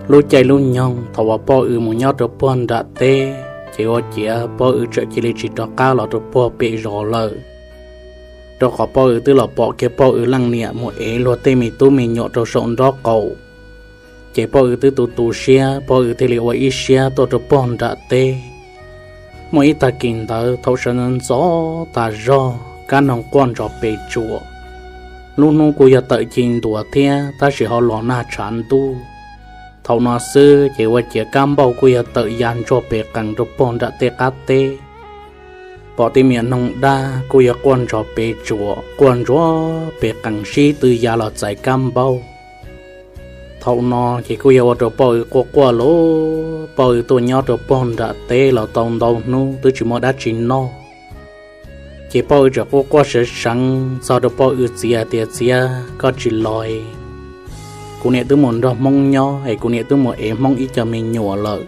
Lub caij lub nyoog thaum uas Poj Ws mus nyob rau puag nram teb, ces ua ciav Poj Ws txawm cia li tsis rov qab los rau puag pem zos lawm, rau qhov Poj Ws twb los pom kiag Poj Ws leej niam mus ev luag tej me tub me nyuam rau saum nraub qaum. Ces Poj Ws twb tu tu siab, Poj Ws thiaj li ua ib siab tuaj rau puag nram teb. Muaj ib tag kis ntawd thaum sawv ntxov ntxov tas zog, kab noog quaj nrov pes tsuam. Lub hnub kuj yog tawm ci ntuas thiab, tab sis ho los nag tshav ntuj. Thaum no xwb ces ua ciav kab npauj kuj yog tawm ya ntsuag pes qees rau puag nram tej qab teb. Pom tej me nyuam noog daj kuj yog quaj nrov pes tsuam, quaj ntsuag pes qees sib tw ya los txais kab npauj. Thaum no ces kuj yog ua rau Poj Ws quaj quaj lauj, Poj Ws tuaj nyob rau puag nram teb los tau ntau hnub twb tsis muaj dab tsi noj. Ces Poj Ws txawm quaj quaj seev seev txog rau Poj Ws txiv hais tias, Txiv, koj tsis los es? Kuv niam twb mus nrog Hmoob nyob es kuv niam twb mus ev Hmoob ib co me nyuam lawm.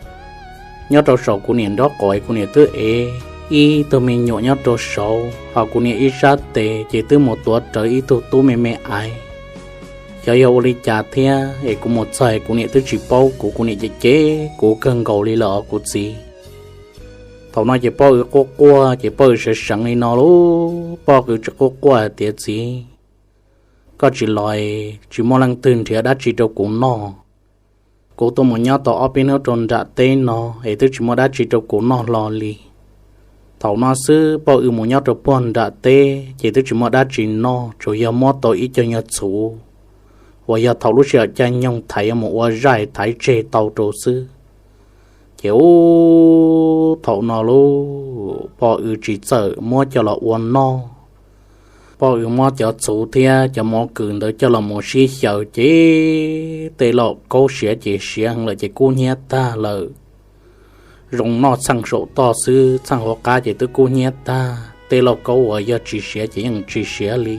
Nyob rau saum kuv niam nraub qaum es kuv niam twb ev ib tug me nyuam nyob rau saud, ho kuv niam ib sab tes ces twb mus tuav rawv ib tug tub me me aiv. Xyov yog ua li cas thiab es kuv mus txog es kuv niam twb tsis paub kuv, kuv niam cem cem kuv kawg nkaus li lawm os kuv txiv. Thaum no ces Poj Ws quaj quaj, ces Poj Ws seev seev li no lauj, Poj Ws txawm quaj quaj hais tias, Txiv, koj tsis los es tsis muaj leej twg nrhiav dab tsi rau kuv noj. Kuv tuaj mus nyob tau ob peb hnub rau nram teb no es twb tsis muaj dab tsi rau kuv noj hlo li. Thaum no xwb Poj Ws mus nyob rau puag nram teb ces twb tsis muaj dab tsi noj, tsuas yog muab tau ib co nyuag txhuv uas yog thaum lub sij hawm caij nyoog thaiv yuav mus ua zaij thaiv tseg tau rau xwb. Ces ub, thaum no lauj, Poj Ws tsis txawm muab coj los ua noj. Poj Ws muab cov txhuv thiab cov mov kws ntawd coj los mus sib xyaw ces tej lauj kaub siav ces siav heev lawm ces kub hnyiab tag lawm. Zoo noj txheej saum toj xwb, txheej hauv qab ces twb kub hnyiab tag, tej lauj kaub uas yog tsis siav ces yeej tsis siav li.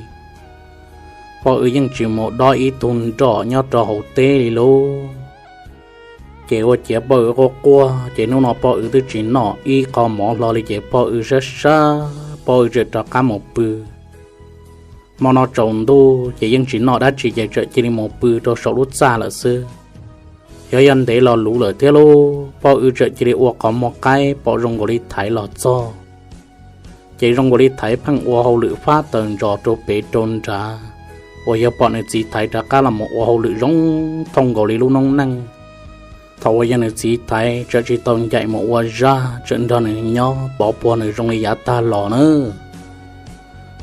Poj Ws yeej tsis mus dob ib tug nroj nyob rau hauv teb li lauj. Ces ua ciav Poj Ws quaj quaj, ces hnub no Poj Ws twb tsis noj ib qho mov hlo li ces Poj Ws sab sab, Poj Ws txawm rov qab mus pw. Hmo no tsaus ntuj ces yeej tsis noj dab tsi ces txawm cia li mus pw rau saum lub txaj lawm xwb. Xyov yog ntev los luv lawm thiab lauj, Poj Ws txawm cia li ua qhov muag qaib pom zoo nkaus li Thaiv los txog. Ces zoo nkaus li Thaiv pheej ua hauj lwm fab taws ntsos rau pem rau nrad, uas yog pom nws txiv Thaiv rov qab los mus ua hauj lwm zoo thooj nkaus li lub noob neej. Thaum uas yog nws txiv Thaiv txawm tsis tau ncaim mus ua zaj, txawm nrog nws nyob pov puag nws zoo li yav tag los na.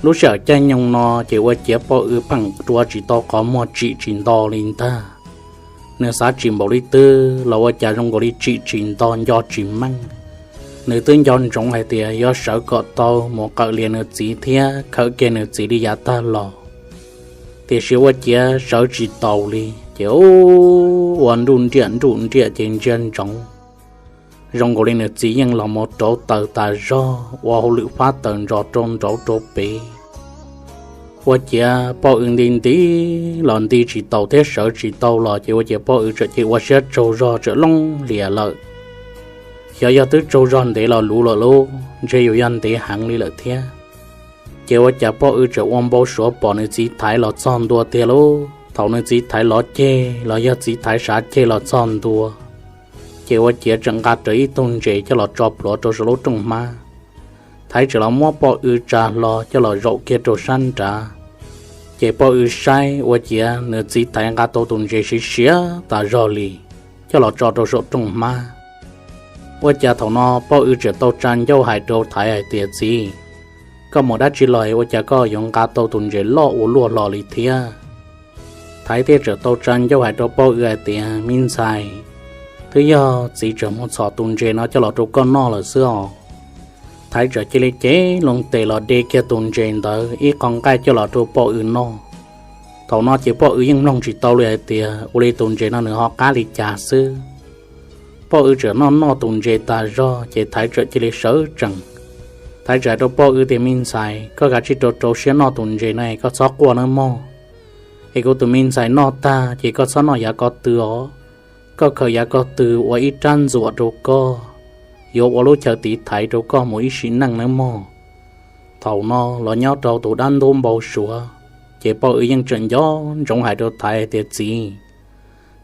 Lub sij hawm caij nyoog no ces ua ciav Poj Ws pheej rua tsis tau qhov muag tsim tsis nto li ntag. Nws xav tsim npaum li twg los ua cas zoo nkaus li tsim tsis nto nco tsis meej. Nws twb nco ntsoov hais tias yuav sawv kom tau mus qawm lias nws txiv thiab khawm kiag nws txiv li yav tag los, tiam sis ua ciav sawv tsis taus li ces ua nruj nriaj nruj nriaj ces ntsia ntsoov zoo nkaus li nws txiv yeej los mus rauv taws tas zog ua hauj lwm fab taws ntsos rau nraud rau pem. Ua ciav Poj Ws nti nti los nti tsis taus thiab sawv tsis tau los ces ua ciav Poj Ws txawm cia li ua siab tsaug zog txawm looj lias lawm. Xyov yog twb tsaug zog ntev los luv lawm lauj, ntshe yuav yog ntev heev li lawm thiab. Ces ua cas Poj Ws txawm ua npau suav pom nws txiv Thaiv los txog ntua tiag lauj. Thaum nws txiv Thaiv lov ceg los yog txiv Thaiv sav ceg los txog ntua, ces ua ciav txawm nqa rawv ib tug ntses coj los tso plhuav rau saum lub rooj hmab. Thaiv txawm los muab Poj Ws tsa hlo coj los zaum kiag rau sab nrad. Ces Poj Ws saib ua ciav nws txiv Thaiv nqa tau tus ntses siav siav tas zog li, coj los tso rau saum rooj hmab. Ua cas thaum no Poj Ws txawm tau tsa ncauj hais rau Thaiv hais tias, Txiv, koj mus dab tsi los ua cas koj yuav nqa tau tus ntses loj ua luaj hlo li thiab? Thaiv thiaj txawm tau tsa ncauj hais rau Poj Ws hais tias, Me ntxhais, twb yog txiv txawm mus txhom tus ntses no coj los rau koj noj lawm xwb os. Thaiv txawm cia li cev loo tes los de kiag tus ntses ntawd ib qho nqaij coj los rau Poj Ws noj. Thaum no ces Poj Ws yeej mloog tsis tau li hais tias ua li tus ntses no nws ho qab li cas xwb. Poj Ws txawm noj noj tus ntses tas zog ces Thaiv txawm cia li sawv tsees. Thaiv txawm hais rau Poj Ws tias, Me ntxhais, koj kav tsij rau rau siab noj tus ntses no, koj txhob quaj nawb mog. Es kuv tus me ntxhais noj tag ces koj txhob noj yav ko tw os. Koj khaws yav ko tw ua ib rab ntxuam rau koj, yuav ua lub chaw tiv thaiv rau koj mus ib sim neej nawb mog. Thaum no los nyob rau tus dab ntub npau suav, ces Poj Ws yeej tseem nco ntsoov hais rau Thaiv hais tias, Txiv,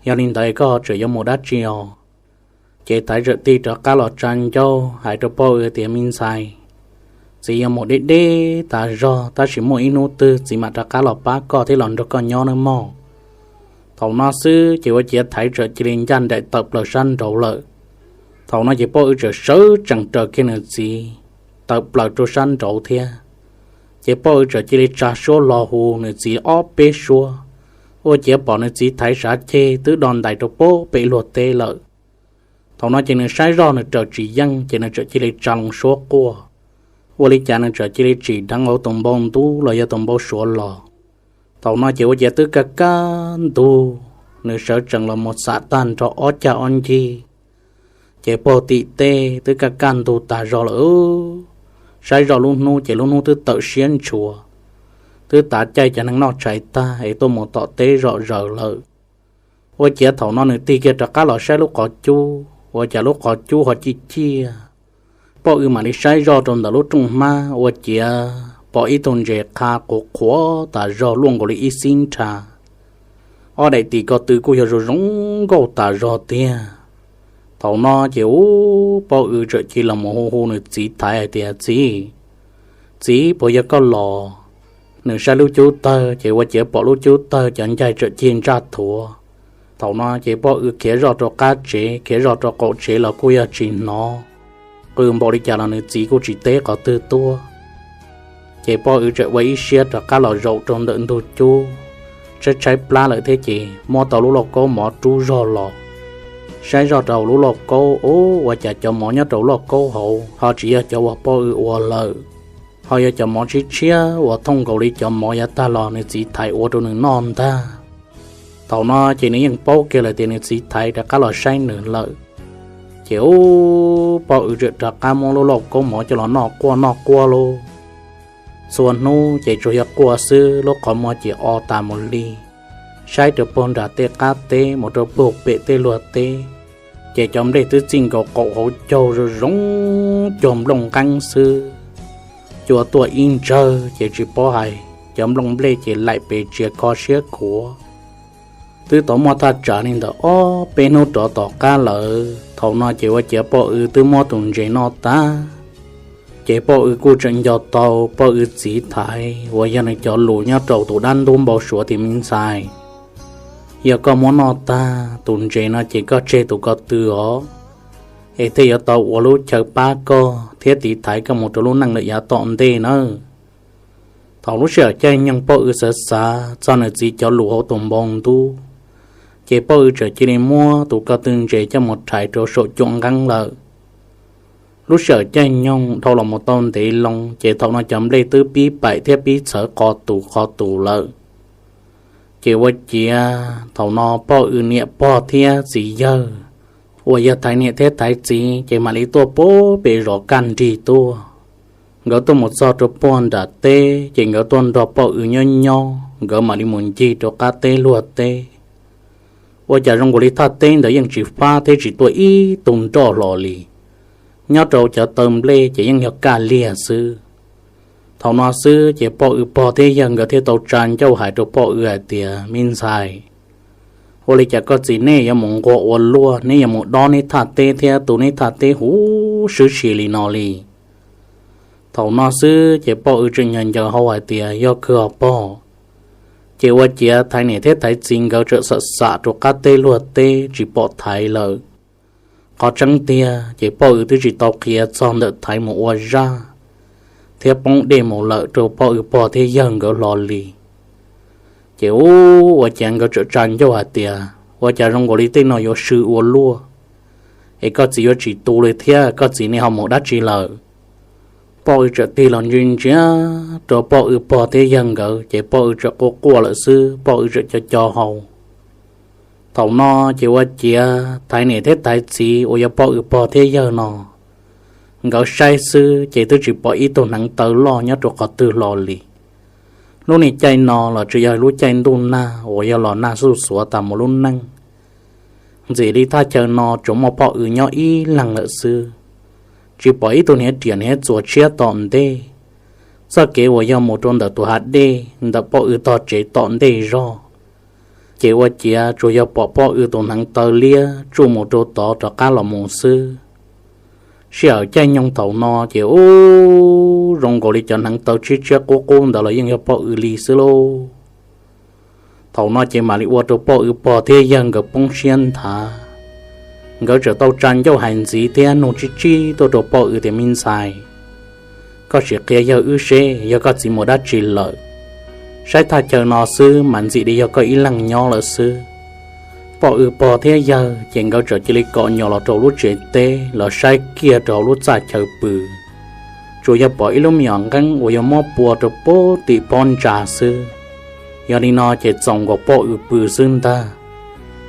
Yog li ntawd koj ho tseem yuav mus dab tsi os? Ces Thaiv txawm tig rov qab los tsa ncauj hais rau Poj Ws tias, Me ntxhais, txiv yuav mus deb deb tas zog, tab sis muaj ib hnub twg txiv mam rov qab los pab koj thiab los nrog koj nyob nawb mog. Thaum no xwb ces ua ciav Thaiv txawm cia li ncaj nraim tawm plaws sab nraud lawm. Thaum no ces Poj Ws txawm sawv tsees raws kiag nws txiv tawm plaws rau sab nraud thiab. Ces Poj Ws txawm cia li tsa suab los hu nws txiv ob peb suab, ua ciav pom nws txiv Thaiv sav ceg twb do ntais rau pem luag teb lawm. Thaum no ces nws saib zoj nws raws tsis yeej ces nws txawm cia li tsa loo suab quaj. Ua li cas nws txawm cia li tsim dheev hauv tus npau ntub los yog tus npau suav los. Thaum no ces ua ciav twb kaj kaj ntug, nws sawv tsees los mus xam tag nrho ob cag ob ncig, ces puag tim tej twb kaj kaj ntug tas zog lawm. Saib zoj lub hnub ces lub hnub twb tawm siab ntshua, twb tav caij cov neeg noj tshais tag es tuaj mus tom teb zom zaws lawm. Ua ciav thaum no nws tig kiag rov qab los saib lub qhov cub, ua cas lub qhov cub ho ciaj ciaj. Poj Ws mam li saib zoj rau ntawm lub rooj hmab ua ciav pom ib tug ntses qha qhuav qhuav tas zog luaj nkaus li ib xib nrha, ob daim tis ko tw kuj yog zoo zoo nkauj tas zog tiag. Thaum no ces ub, Poj Ws txawm cia li los mus hu hu nws txiv Thaiv hais tias, Txiv, txiv, puas yog koj los? Nws saib lub cub tawg ces ua ciav pom lub cub tawg cov ncaig txawm cig ntsaj thuav. Thaum no ces Poj Ws khiav zoj rau qab tsev, khiav zoj rau qaum tsev los kuj yog tsis hnov qw npaum li cas los nws txiv kuj tsis teb qhov twg tuaj. Ces Poj Ws txawm ua ib siab rov qab los zaum rau ntawm ntug cub, tshaib tshaib plab lawm thiab ces muab tau lub lauj kaub mov rub zog los. Saib zoj rau lub lauj kaub, ub, ua cas cov mov nyob rau lauj kaub hauv ho tsis yog cov uas Poj Ws ua lawm, ho yog cov mov tshiab tshiab uas thooj nkaus li cov mov yav tag los nws txiv Thaiv ua rau nws noj ntag. Thaum no ces nws yeej paub kiag lawm tias nws txiv Thaiv rov qab los saib nws lawm. Ces ub, Poj Ws txawm rov qab muab lub lauj kaub mov coj los noj quaj noj quaj lauj. Txhua hnub ces tsuas yog quaj xwb, lub qhov muag ces o tas mus li. Saib rau puag nram tej qab teb mus rau puag pem tej luag teb, ces cov nplej twb txij nkaus qaum hauv caug zoo zoo cuag nplooj nqeeb xwb. Cua tuaj ib ntsawg ces tsis paub hais, cov nplooj nplej ces laim pes tsia kho siab khuav. Twb tau muaj thaj tsam li ntawm ob peb hnub rov tom qab lawm, thaum no ces ua ciav Poj Ws twb muab tus ntses noj tag. Ces Poj Ws kuj tseem nco tau Poj Ws txiv Thaiv uas yog nws cov lus nyob rau tus dab ntub npau suav tias, Me ntxhais, yog koj muab noj tag tus ntses no ces koj tseg tus ko tw os, es thiaj yuav tau ua lub chaw pab koj thiab tiv thaiv koj mus rau lub neej lawm yav tom ntej nawb. Thaum lub sij hawm caij nyoog Poj Ws xav xav txog nws txiv cov lus hauv tus npau ntub, ces Poj Ws txawm cia li muab tus ko tw ntses coj mus rhais rau saum cuam nqeeb lawm. Lub sij hawm caij nyoog dhau los mus tau ntev loo ces thaum no cov nplej twb pib paim thiab pib txhawv qhov tus qhov tus lawm. Ces ua ciav thaum no Poj Ws niam pog thiab txiv yawg uas yog Thaiv niam thiab Thaiv txiv ces mam li tuaj puag pem zos kaj nrig tuaj. Nkawd tuaj mus txog rau puag nram teb ces nkawd tuaj nrog Poj Ws nyob nyob, nkawd mam li mus ncig rau qab teb luag teb. Ua cas zoo nkaus li thaj teb ntawd yeej tsis fab thiab tsis tuaj ib tug nroj hlo li. Nyob rau cov taw nplej ces yeej yog kaj liag xwb. Thaum no xwb ces Poj Ws pog thiab yawg nkawd thiaj tau tsa ncauj hais rau Poj Ws hais tias, Me ntxhais, ua li cas koj txiv neb yuav mus nquag ua luaj, neb yuav mus dob neb thaj teb thiab tu neb thaj teb huv sib si li no li? Thaum no xwb ces Poj Ws tseem nyaws ncaws hau hais tias, Yog kawg os pog. Ces ua ciav Thaiv niam thiab Thaiv txiv nkawd txawm xam xam rau qab teb luag teb tsis pom Thaiv lawm. Qhov tseeb tiag ces Poj Ws twb tsis tau qhia txog ntawm Thaiv mus ua zaj thiab poob dej mus lawm rau Poj Ws pog thiab yawg nkawd hlo li. Ces ub, ua ciav nkawd txawm tsa ncauj hais tias, Ua cas zoo nkaus li tej no yuav swb ua luaj, es koj txiv yuav tsis tu li thiab koj txiv nej ho mus dab tsi lawm? Poj Ws txawm tig los ntsia ntsia rau Poj Ws pog thiab yawg nkawd ces Poj Ws txawm quaj quaj lawm xwb, Poj Ws txawm co co hau. Thaum no ces ua ciav Thaiv niam thiab Thaiv txiv uas yog Poj Ws pog thiab yawg no, nkawd saib xwb ces twb tsis pom ib tug hneev taw loj nyob rau qhov twg hlo li. Lub niag caij no los tsuas yog lub caij ntuj nag uas yog los nag xuj xuav tas mus lub neej. Ntxim li thaj chaw no tsuas muaj Poj Ws nyob ib leeg lawm xwb, tsis pom ib tug hniav riam hniav txuas tshiab tom ntej. Txoj kev uas yog mus rau ntawm tus hav dej ntawm Poj Ws tog tsev tom ntej zog, Ces ua ciav tsuas yog pom Poj Wb tus hneev taw liab tsuj mus rau tod rov qab los mus xwb. Sij hawm caij nyoog thaum no ces ub zoo nkaus li cov hneev taw tshiab tshiab qub qub ntawd los yeej yog Poj Wb li xwb lauj. Thaum no ces mam li ua rau Poj Wb pog thiab yawg nkawd poob siab nthav. Nkawd txawm tau tsa ncauj hais ntxiv thiab nug tsib tsib tuaj rau Poj Wb tias, Me ntxhais, koj sim qhia yawg wb seb yog koj txiv mus dab tsi lawm. Saib thaj chaw no xwb mas ntxim li yog koj ib leeg nyob lawm xwb. Poj Wb pog thiab yawg ces nkawd txawm cia li kom nyom los rau lub tsev teb los saib kiag rau hauv lub txaj chaw pw. Tsuas yog pom ib lub me nyuam nqeeb uas yog muab pua rau puag tim pob ntsa xwb. Yog li no ces txaus nkaus Poj Wb pw xwb ntag.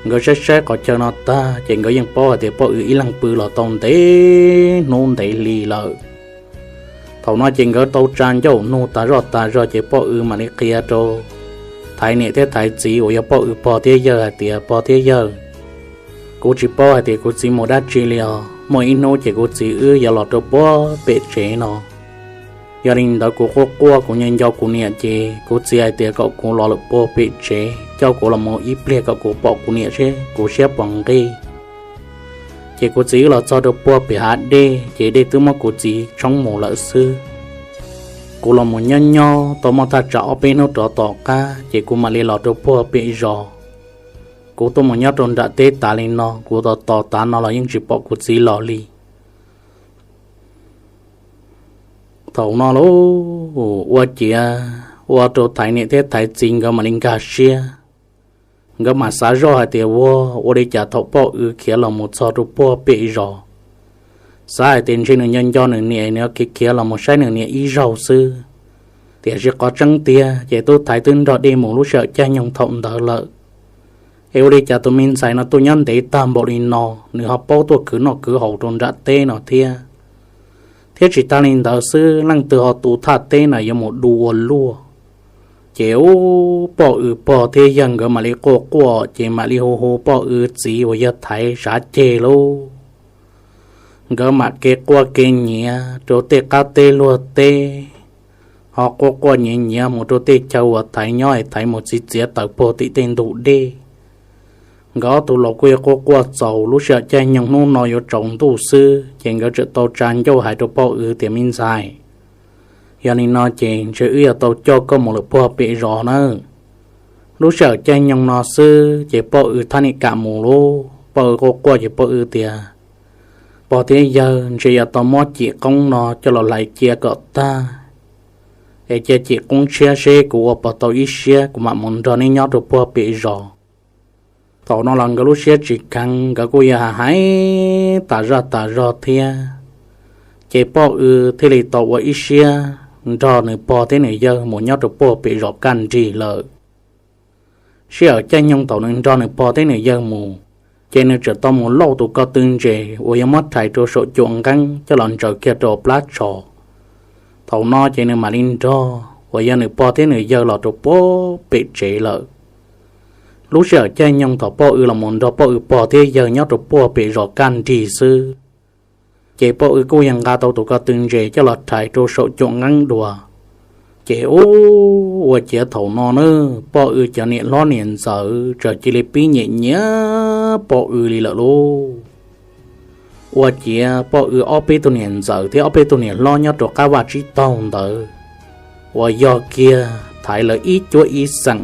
Nkawd saib saib qhov chaw no tag ces nkawd yeej paub hais tias Poj Wb ib leeg pw los tau ntev hnub ntev hli lawm. Thaum no ces nkawd tau tsa ncauj nug tas zoj tas zog ces Poj Wb mam li qhia rau Thaiv niam thiab Thaiv txiv uas yog Poj Wb pog thiab yawg hais tias, Pog thiab yawg, kuv tsis paub hais tias kuv txiv mus dab tsi li os. Muaj ib hnub ces kuv txiv wb yuav los rau puag pem tsev no. Yog li ntawd kuv quaj quaj kuv nco nco kuv niam ces kuv txiv hais tias kom kuv los lawm puag pem tsev coj kuv los mus ib pliag kom kuv pom kuv niam seb kuv siab puas nqig. Ces kuv txiv wb los txog rau puag pem hav dej ces dej twb muab kuv txiv tshoob mus lawm xwb. Kuv los mus nyob nyob tau muaj thaj tsam ob peb hnub rov tom qab ces kuv mam li los rau puag pem zos. Kuv tuaj mus nyob rau nram teb tas li no, kuv tos tos tav no los yeej tsis pom kuv txiv los li. Thaum no lauj, ua ciav ua rau Thaiv niam thiab Thaiv txiv nkawd mam li nkag siab. Nkawd mam xav zoj hais tias, Ua, ua li cas thaum Poj Wb khiav los mus txog rau puag pem zos, xav hais tias ntshe nws nco nco nws niam, nws khiav khiav los mus saib nws niam ib zaug xwb. Tiam sis qhov tseeb tiag ces tub Thaiv twb nrog dej mus lub sij hawm caij nyoog thaum ntawd lawm. Es ua li cas tus me ntxhais no tuaj nyob ntev tag npaum li no, nws ho paub tuaj khwv noj khwv haus rau nram teb no thiab? Thiab tsis tas li ntawd xwb, leej twg ho tu thaj teb no yuav mus du ua luaj? Ces ub, Poj Wb pog thiab yawg nkawd mam li quaj quaj ces mam li hu hu Poj Wb txiv uas yog Thaiv sav ceg lauj. Nkawd mam kev quaj kev nyiav rau tej qab teb luag teb, ho quaj quaj nyiav nyiav mus rau tej chaw uas Thaiv nyob es Thaiv mus txiav txiav taws puag tim tej ntug dej. Nkawd ob tug laus kuj yog quaj quaj txaus, lub sij hawm caij nyoog hnub no yuav tsaus ntuj xwb ces nkawd txawm tau tsa ncauj hais rau Poj Wb tias, Me ntxhais, yog li no ces ntshe wb yuav tau coj koj mus lawm puag pem zos nawb. Lub sij hawm caij nyoog no xwb ces Poj Wb thab niam kam mus lauj. Poj Wb quaj quaj ces Poj Wb tias, Pog thiab yawg, ntshe yuav tau muab cim qoob no coj los hlais cia kom tag, es cia cim qoob tshiab seb kuv ua puas tau ib siab kuv mam mus nrog neb nyob rau puag pem zos. Thaum no los nkawd lub siab tsis kheev, nkawd kuj yog hais tas zaj tas zog thiab. Ces Poj Wb thiaj li tau ua ib siab nrog nws pog thiab nws yawg mus nyob rau puag pem zos kaj nrig lawm. Sij hawm caij nyoog thaum nws nrog nws pog thiab nws yawg mus, ces nws txawm tau mus lauj tus ko tw ntses uas yog muab rhais rau saum cuam nqeeb coj los ntsaws kiag rau plab tsho. Thaum no ces nws mam li nrog uas yog nws pog thiab nws yawg los rau puag pem tsev lawm. Lub sij hawm caij nyoog thaum Poj Wb los mus nrog Poj Wb pog thiab yawg nyob rau puag pem zos kaj nrig xwb, ces Poj Wb kuj yog nqa tau tus ko tw ntses coj los rhais rau saum cuam nqeeb dua. Ces ub, ua ciav thaum no na, Poj Wb cov niam hlob niam ntxawm txawm cia li pib nyiam nyiam Poj Wb li lawm lauj. Ua ciav Poj Wb ob peb tug niam ntxawm thiab ob peb tug niam hlob nyob rau qab vaj tsib taug ntawd uas yog kiag Thaiv lawv ib cuab ib xeem,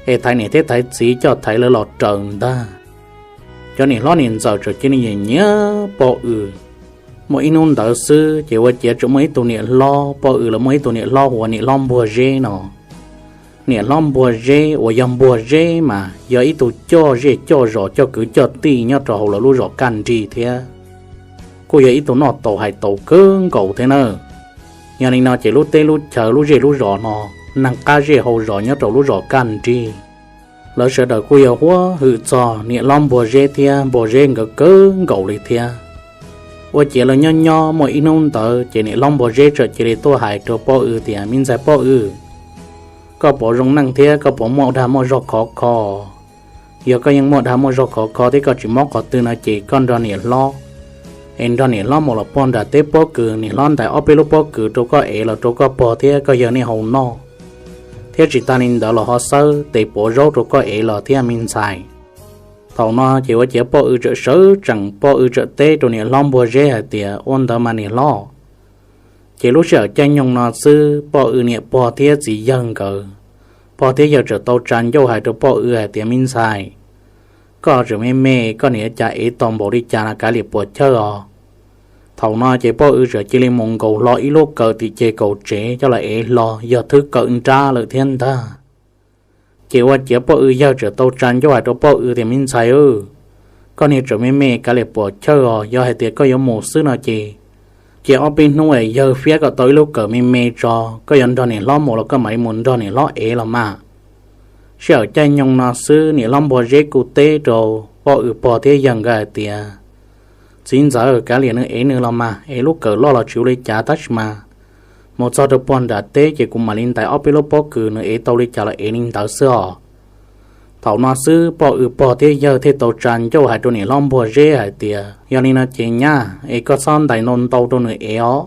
es Thaiv niam thiab Thaiv txiv coj Thaiv lawv los raws ntag. Cov niam hlob niam ntxawm txawm cia li nyiam nyiam Poj Wb. Muaj ib hnub ntawd xwb ces ua ciav txawm muaj ib tug niam hlob, Poj Wb lawv muaj ib tug niam hlob hu ua niam hlob Npuag Zeb no. Niam hlob Npuag Zeb uas yog Npuag Zeb mas yog ib tug coj zej coj zos coj kwv coj tij nyob rau hauv lawv lub zos kaj nrig thiab kuj yog ib tug noj taus hais taus kawg nkaus thiab na. Yog li no ces lub teb lub chaw lub zej lub zos no, neeg qab zej hauv zos nyob rau lub zos kaj nrig, lawv sawv daws kuj yog huab hwm txog niam hlob Npuag Zeb thiab Npuag Zeb nkawd kawg nkaus li thiab. Ua ciav lawv nyob nyob muaj ib hnub ntawd ces niam hlob Npuag Zeb txawm cia li tuaj hais rau Poj Wb tias, Me ntxhais Poj Wb, koj puas zoo neej thiab koj puas muaj dag muaj zog khov kho? Yog koj yeej muaj dag muaj zog khov kho thiab koj tsis mob qhov twg no ces koj nrog niam hlob es nrog niam hlob mus los puag nram teb pob kws, niam hlob ntais ob peb lub pob kws rau koj ev los rau koj pog thiab koj yawg nej haus noj. thiab tsis tag li ntawd los ho xawb tes puav zaub rau koj ev los thiab me ntxhais. Thaum no ces ua ciav poj W txawm sawv tsees, poj W txawm teb rau niam hlob Npuag Zeb hais tias, Ua ntawd mas niam hlob. Ces lub sij hawm caij nyoog no xwb poj W niam pog thiab txiv yawg nkawd, pog thiab yawg txawm tau tsa ncauj hais rau poj W hais tias, Me ntxhais, koj tseem me me, koj niam cas ev tau npaum li cas no kav liam puas chawj os. Thaum no ces poj W txawm cia li mus nkaus hlo ib lub kawm tim ceg kaum tsev coj los ev hlo, yog thwb kawm nrab lawm thiab ntag. Ces ua ciav poj W yawg txawm tau tsa ncauj hais rau poj W tias, Me ntxhais, koj niag tseem me me kav liam puas chawj os, yog hais tias koj yuav mus xwb no ces cia ob peb hnub es yawg fiab kom tau ib lub kawm me me tso, koj yuav nrog niam hlob mus los koj mam li mus nrog niam hlob ev los mas. Sij hawm caij nyoog no xwb niam hlob Npuag Zeb kuj teb rau poj W pog thiab yawg nkawd hais tias, Txiv ntxawm, kav liam nws ev nws los mas, ev lub kawm loj los tsis ua li cas tab sis mas mus txog rau puag nram teb ces kuv mam li ntais ob peb lub pob kws, nws ev tau li cas los ev li ntawd xwb os. Thaum no xwb poj W pog thiab yawg thiaj tau tsa ncauj hais rau niam hlob Npuag Zeb hais tias, Yog li no ces nyab, es koj txhob ntais ntau ntau rau nws ev os,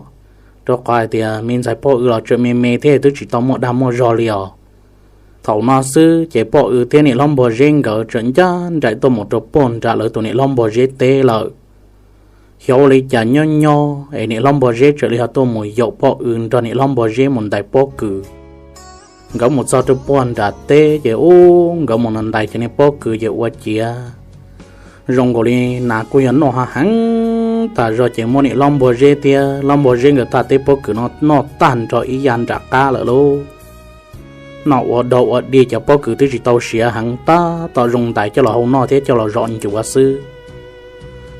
rau qhov hais tias me ntxhais poj W los tseem me me thiab twb tsis tau muaj dag muaj zog li os. Thaum no xwb ces poj W thiab niam hlob Npuag Zeb nkawd txawm ncaj nraim tuaj mus rau puag nram lawv tus niam hlob Npuag Zeb teb lawm. Xyov ua li cas nyob nyob es niam hlob Npuag Zeb txawm li ho tuaj mus yaum poj W nrog niam hlob Npuag Zeb mus ntais pob kws. Nkawd mus txog rau puag nram teb ces ub, nkawd mus ntais cov niag pob kws ces ua ciav zoo nkaus li nas kuj yog noj heev tag zog ces muab niam hlob Npuag Zeb thiab hlob Npuag Zeb nkawd thaj teb pob kws no noj tag nrho ib yav nram qab lawm lauj. Noj ua dog ua dig cov pob kws twb tsis tau siav heev tab tom zoo ntais coj los hau noj thiab coj los zom ncuav xwb.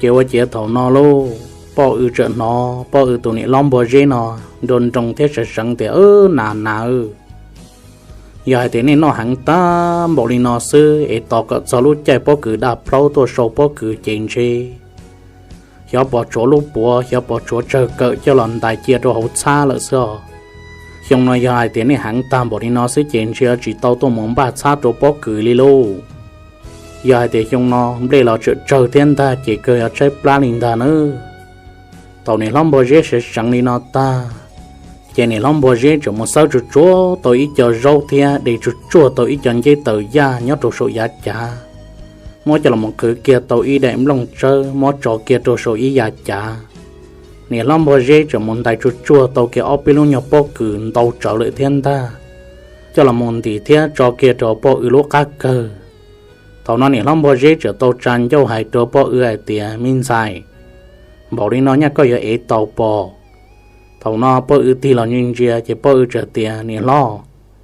Ces ua ciav thaum no lauj, poj W txawm hnov poj W tus niam hlob Npuag Zeb no nroo nroo thiab seev seev tias, Nas nas, yog hais tias nej noj heev tag npaum li no xwb es tos kom txog lub caij pob kws daj plaub tuaj sau pob kws ces ntshe xyov pom tshuav lub puav, xyov pom tshuav tsawg kawm coj los ntais cia rau hauv txhab lawm xwb os. Xyoo no yog hais tias nej heev tag npaum li no xwb ces ntshe tsis tau tuaj mus npaj txhab rau pob kws li lauj. Yog hais tias xyoo no nplej los tseem tsawg thiab ntag ces kawg yuav tshaib plab li ntag nawb. Thaum niam hlob Npuag Zeb seev seev li no tag, ces niam hlob Npuag Zeb tseem mus xawb tsuag tsuag tau ib co zaub thiab de tsuag tsuag tau ib co nceb taws yaj nyob rau saum yav cav, muab coj los mus qhwv kiag tau ib daim nplooj tsawb muab tso kiag rau saum ib yav cav. Niam hlob Npuag Zeb tseem mus ntais tsuag tsuag tau kiag ob peb lub nyuag pob kws ntau tsawv lawm thiab ntag, coj los mus ntim thiab tso kiag rau poj W lub qab kawg. Thaum no niam hlob Npuag Zeb tseem tau tsa ncauj hais rau poj W hais tias, Me ntxhais, npaum li no nyaj koj yuav ev tau pom? Thaum no poj W tig los ntsia ntsia ces poj W txawm tias, Niam hlob,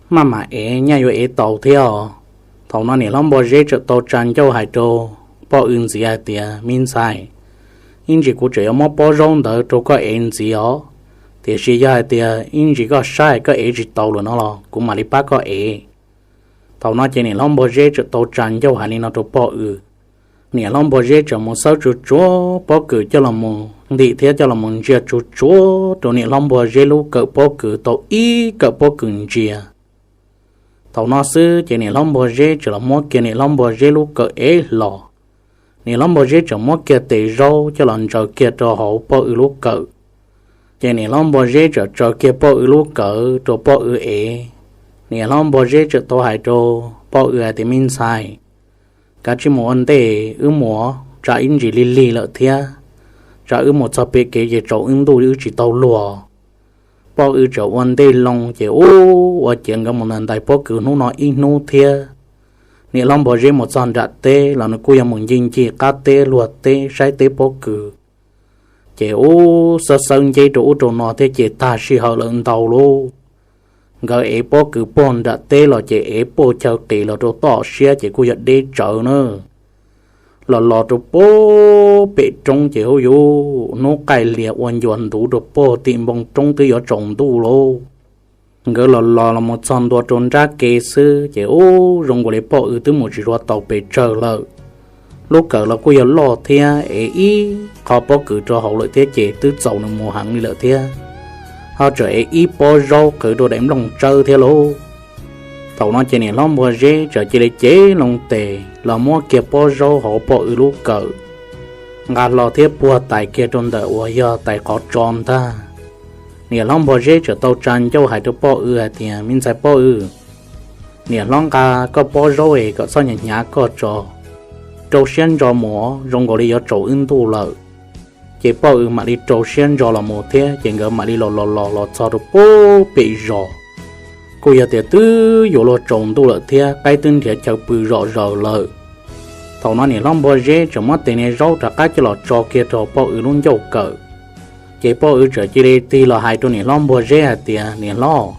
maj mam ev, nyaj yuav ev tau thiab os. Thaum no niam hlob Npuag Zeb tseem tau tsa ncauj hais rau poj W ntxiv hais tias, Me ntxhais, ib ntsis kuv tseem yuav muab pob zaub ntawd rau koj ev ntxiv os, tiam sis yog hais tias ib ntsis koj saib koj ev tsis tau lawm no los kuv mam li pab koj ev. Thaum no ces niam hlob Npuag Zeb tseem tau tsa ncauj hais li no rau poj W. Niam hlob Npuag Zeb tseem mus xawb tsuag tsuag pob kws coj los mus ntim thiab coj los mus ntsia tsuag tsuag rau niam hlob Npuag Zeb lub kawm pob kws tau ib kawm pob kws ntsia. Thaum no xwb ces niam hlob Npuag Zeb tseem los muab kiag niam hlob Npuag Zeb lub kawm ev hlo. Niam hlob Npuag Zeb tseem muab kiag tes zaub coj los ntsaws kiag rau hauv poj W lub kawm. Ces niam hlob Npuag Zeb tseem tsaws kiag poj W lub kawm rau poj W ev. Niam hlob Npuag Zeb tseem tau hais rau poj W hais tias, Me ntxhais, kav tsij mus ua ntej, wb mus, tsam ib ntsis lig lig lawm thiab, tsam wb mus txog pem kev ces tsaus wb ntuj wb tsis tau luag. Poj W tseem ua ntej loo ces ub, ua ciav nkawd mus ntais pob kws hnub no ib hnub thiab. Niam hlob Npuag Zeb mus txog nram teb los nws kuj yog mus ncig ncig qab teb luag teb saib teb pob kws. Ces ub, xawb xawb nceb rau ub rau no thiab ces tag sij hawm lawm ntau lauj. Nkawd ev pob kws puag nram teb los ces ev puag chaw qis los rau toj siab ces kuj yog deb tsawv na. Los los rau puag pem roob ces ub yuv, hnub qaij lias ua ncua ntuv rau puag tim npoo roob twb yuav tsaus ntuj lauj. Nkawd los los los mus txog ntua rau nrab ke xwb ces ub, zoo nkaus li poj W twb mus tsis tau pes tsawg lawm. Lub kawm los kuj yog loj thiab, ev ib qho pob kws rau hauv lawm thiab ces twb txaus nws mus heev li lawm thiab. Ho tseem ev ib pob zaub qhwv rau daim nplooj tsawb thiab lauj. Thaum no ces niam hlob Npuag Zeb txawm cia li cev loo tes los muab kiag pob zaub hauv poj W lub kawm nqa hlo thiab puag tais kiag rau ntawm uas yog tais qhov tso ntag. Niam hlob Npuag Zeb txawm tau tsa ncauj hais rau poj W hais tias, Me ntxhais poj W, Niam hlob, nqa koj pob zaub es kom txhob hnyav hnyav koj tso, rau siab ntso mus, zoo nkaus li yuav tsaus wb ntuj lawm. Ces poj W mam li rau siab ntso los mus thiab, ces nkawd mam li los los los los txog rau pem zos. Kuj yog tias twb yuav luag tsaus ntuj lawm thiab, qaib twb nrhiav chaw pw zom zaws lawm. Thaum no niam hlob Npua Zeb tseem muab tes niag zaub rov qab coj los tso kiag rau poj W lub ncauj kawm. Ces poj W txawm cia li tig los hais rau niam hlob Npua Zeb hais tias, Niam hlob,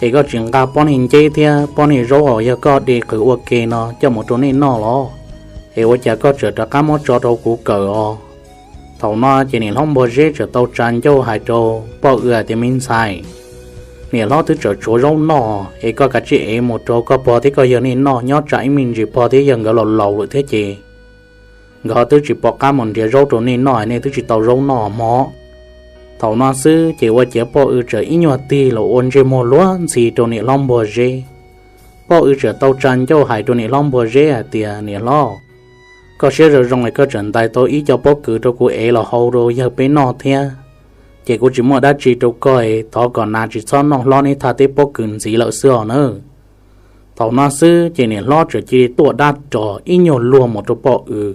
es koj tsis nqa pob niag nceb thiab pob niag zaub uas yog koj de qws ua ke no coj mus rau nej noj los? Es ua cas koj tseem rov qab muab tso rau kuv kawm os? Thaum no ces niam hlob Npua Zeb txawm tau tsa ncauj hais rau poj W hais tias, Me ntxhais, niam hlob twb tseem tshuav zaub noj, es koj kav tsij ev mus rau koj pog thiab koj yawg nej noj, nyob tsam ib me ntsis pog thiab yawg nkawd los laus lawm thiab ces nkawd twb tsis pom qab mus nrhiav zaub rau nej noj, nej twb tsis tau zaub noj mog. Thaum no xwb ces ua ciav poj W txawm ib nyuag tig los ua ntsej muag luag ntxhi rau niam hlob Npua Zeb. Poj W txawm tau tsa ncauj hais rau niam hlob Npua Zeb hais tias, Niam hlob, koj siab zoo zoo es koj tseem ntais tau ib co pob kws rau kuv ev los hau rau yawg peb noj thiab. Ces kuv tsis muaj dab tsi rau koj, thov kom nas tsis txhob noj hlob neb thaj teb pob kws ntxiv lawm xwb os nawb. Thaum no xwb ces niam hlob txawm cia li tuaj dab ros ib nyuag luag mus rau poj W.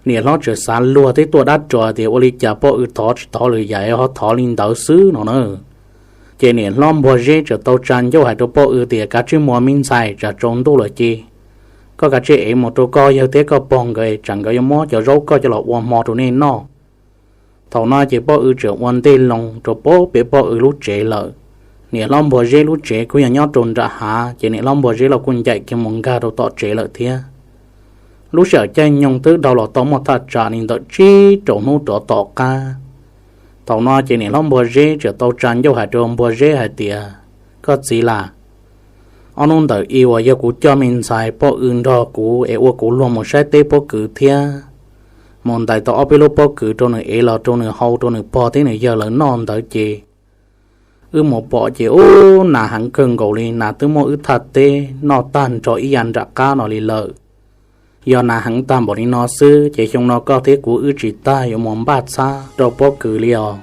Niam hlob txawm xav luag thiab tuaj dab ros tias ua li cas poj W thov tsis thov lwm yam ho thov li ntawd xwb no na. Ces niam hlob Npua Zeb txawm tau tsa ncauj hais rau poj W tias, Kav tsij mus me ntxhais, tsam tsaus ntuj lawm ces koj kav tsij ev mus rau koj yawg thiab koj pog nkawd, tsam nkawd yuav muab cov zaub koj coj los ua hmo rau nej noj. Thaum no ces poj W txawm ua ntej loo rau pem poj W lub tsev lawm. Niam hlob Npua Zeb lub tsev kuj yog nyob rau nram hav, ces niam hlob Npua Zeb los kuj ncaim kiag mus nkag rau tom tsev lawm thiab. Lub sij hawm caij nyoog twb dhau los tau muaj thaj tsam li ntawm tsib rau hnub rov tom qab. Thaum no ces niam hlob Npua Zeb txawm tau tsa ncauj hais rau Npua Zeb hais tias, Koj txiv las, ob hnub ntawm i uas yog kuv coj me ntxhais poj W nrog kuv es ua kuv luag mus saib teb pob kws thiab mus ntais tau ob peb lub pob kws rau nws ev los rau nws hau rau nws pog thiab nws yawg lawv noj ntawd ces wb mus pom ces ub, nas heev kawg nkaus li, nas twb muab wb thaj teb noj tag nrho ib yav nram qab no li lawm. Yog nas heev tag npaum li no xwb ces xyoo no koj thiab kuv wb tsis tas yuav mus npaj txhab rau pob kws li os.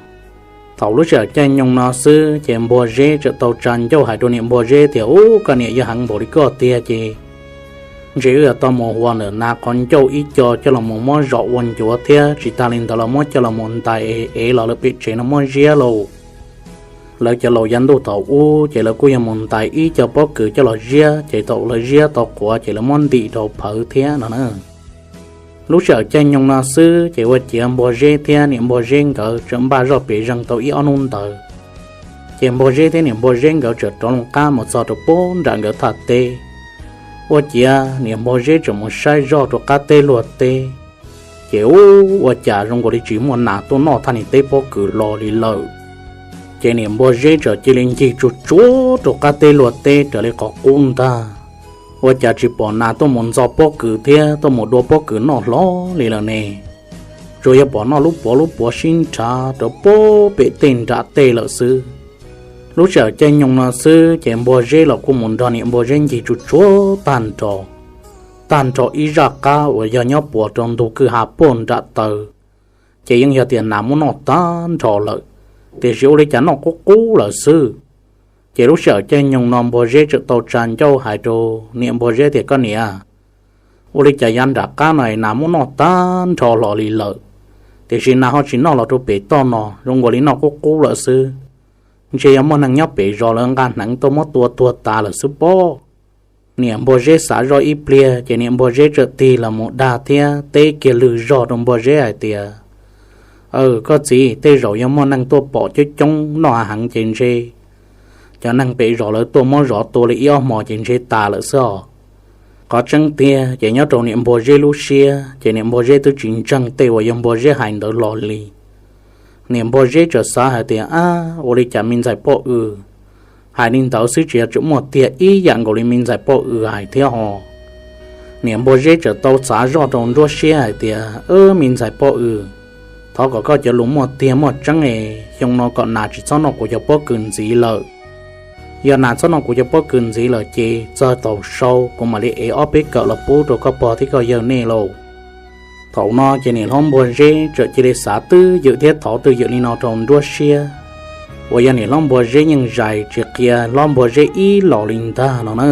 Thaum lub sij hawm caij nyoog no xwb ces Npua Zeb txawm tau tsa ncauj hais rau niam Npua Zeb tias, Ub, koj niam, yog heev npaum li koj tiag ces ntshe wb yuav tau mus hua ntawm nas qhov ncauj ib co coj los mus muab zom ua ncuav thiab tsis tas li ntawd los muab coj los mus ntais ev los lawv pem tsev no muab ziab lauj. Lawv cov laus yav ntuj thaum ub ces lawv kuj yog mus ntais ib co pob kws coj los ziab, ces thaum lawv ziab tau quav ces lawv muab ntim rau phawv thiab no na. Lub sij hawm caij nyoog no xwb ces ua ciav Npua Zeb thiab niam Npua Zeb nkawd txawm npaj zoj pem zeeg tau ib ob hnub ntawd. Ces Npua Zeb thiab niam Npua Zeb nkawd txawm rov loo qab mus txog rau pem nram nkawd thaj teb. Ua ciav niam Npua Zeb txawm mus saib zoj rau qab teb luag teb, ces ub, ua cas zoo nkaus li tsis muaj nas tuaj noj thaj niag teb pob kws los li lawm. Ces niam Npua Zeb txawm cia li ncig tsuag tsuag rau qab teb luag teb raws li qhov qub ntag. Ua cas tsis pom nas tuaj mus ntxo pob kws thiab tuaj mus dua pob kws noj hlo li lawm ne. Tsuas yog pom noj lub puav lub puav sib nrhav rau pem tej nram tej lawm xwb. Lub sij hawm caij nyoog no xwb ces Npua Zeb los kuj mus nrog niam Npua Zeb ncig tsuag tsuag tag nrho, tag nrho ib zaj qab uas yog nyob puas rau ntug kwj ha puag nram taw. Ces yeej yog tias nas muab noj tag nrho lawm, tiam sis ua li cas noj qub qub lawm xwb. Ces lub sij hawm caij nyoog no Npua Zeb txawm tau tsa ncauj hais rau niam Npua Zeb tias, Koj niam, ua li cas yav nram qab no nas muab noj tag nrho hlo li lawm, tiam sis nas ho tsis noj los rau pem toj no, zoo nkaus li noj qub qub lawm xwb. Ntshe yog muaj neeg nyob pem zos lawv nqa hneev tuaj muab tua tuag tas lawm xwb pob. Niam Npua Zeb xav zoj ib pliag ces niam Npua Zeb txawm tig los mus dag thiab teb kiag lwg zog rau Npua Zeb hais tias, Aw, koj txiv, tej zaum yog muaj neeg tuaj pom coob coob noj heev ces ntshe cov neeg pem zos lawv tuaj muab zov tua li ib ob hmo ces ntshe tas lawm xwb os. Qhov tseeb tiag ces nyob rau niam Npua Zeb lub siab ces niam Npua Zeb twb tsis ntseeg tej uas yog Npua Zeb hais ntawd hlo li. Niam Npua Zeb txawm xav hais tias, Ab, ua li cas me ntxhais poj W hais li ntawd xwb tsis yog tseem muaj tiag ib yam nkaus li me ntxhais poj W hais thiab ho. Niam Npua Zeb txawm tau xav zoj rau nruab siab hais tias, Ab, me ntxhais poj W, thov kom koj cov lus muaj tiag muaj tseeb es xyoo no kom nas tsis txhob noj kuv cov pob kws ntxiv lawm. Yog nas txhob noj kuv cov pob kws ntxiv lawm ces txog thaum sau kuv mam li ev ob peb kawm los pub rau koj pog thiab koj yawg nej lauj. Thaum no ces niam hlob Npua Zeb txawm cia li xav twj ywm thiab thov twj ywm li no rau nruab siab, uas yog niam hlob Npua Zeb yeej zais tsis qhia hlob Npua Zeb ib los li ntag no na.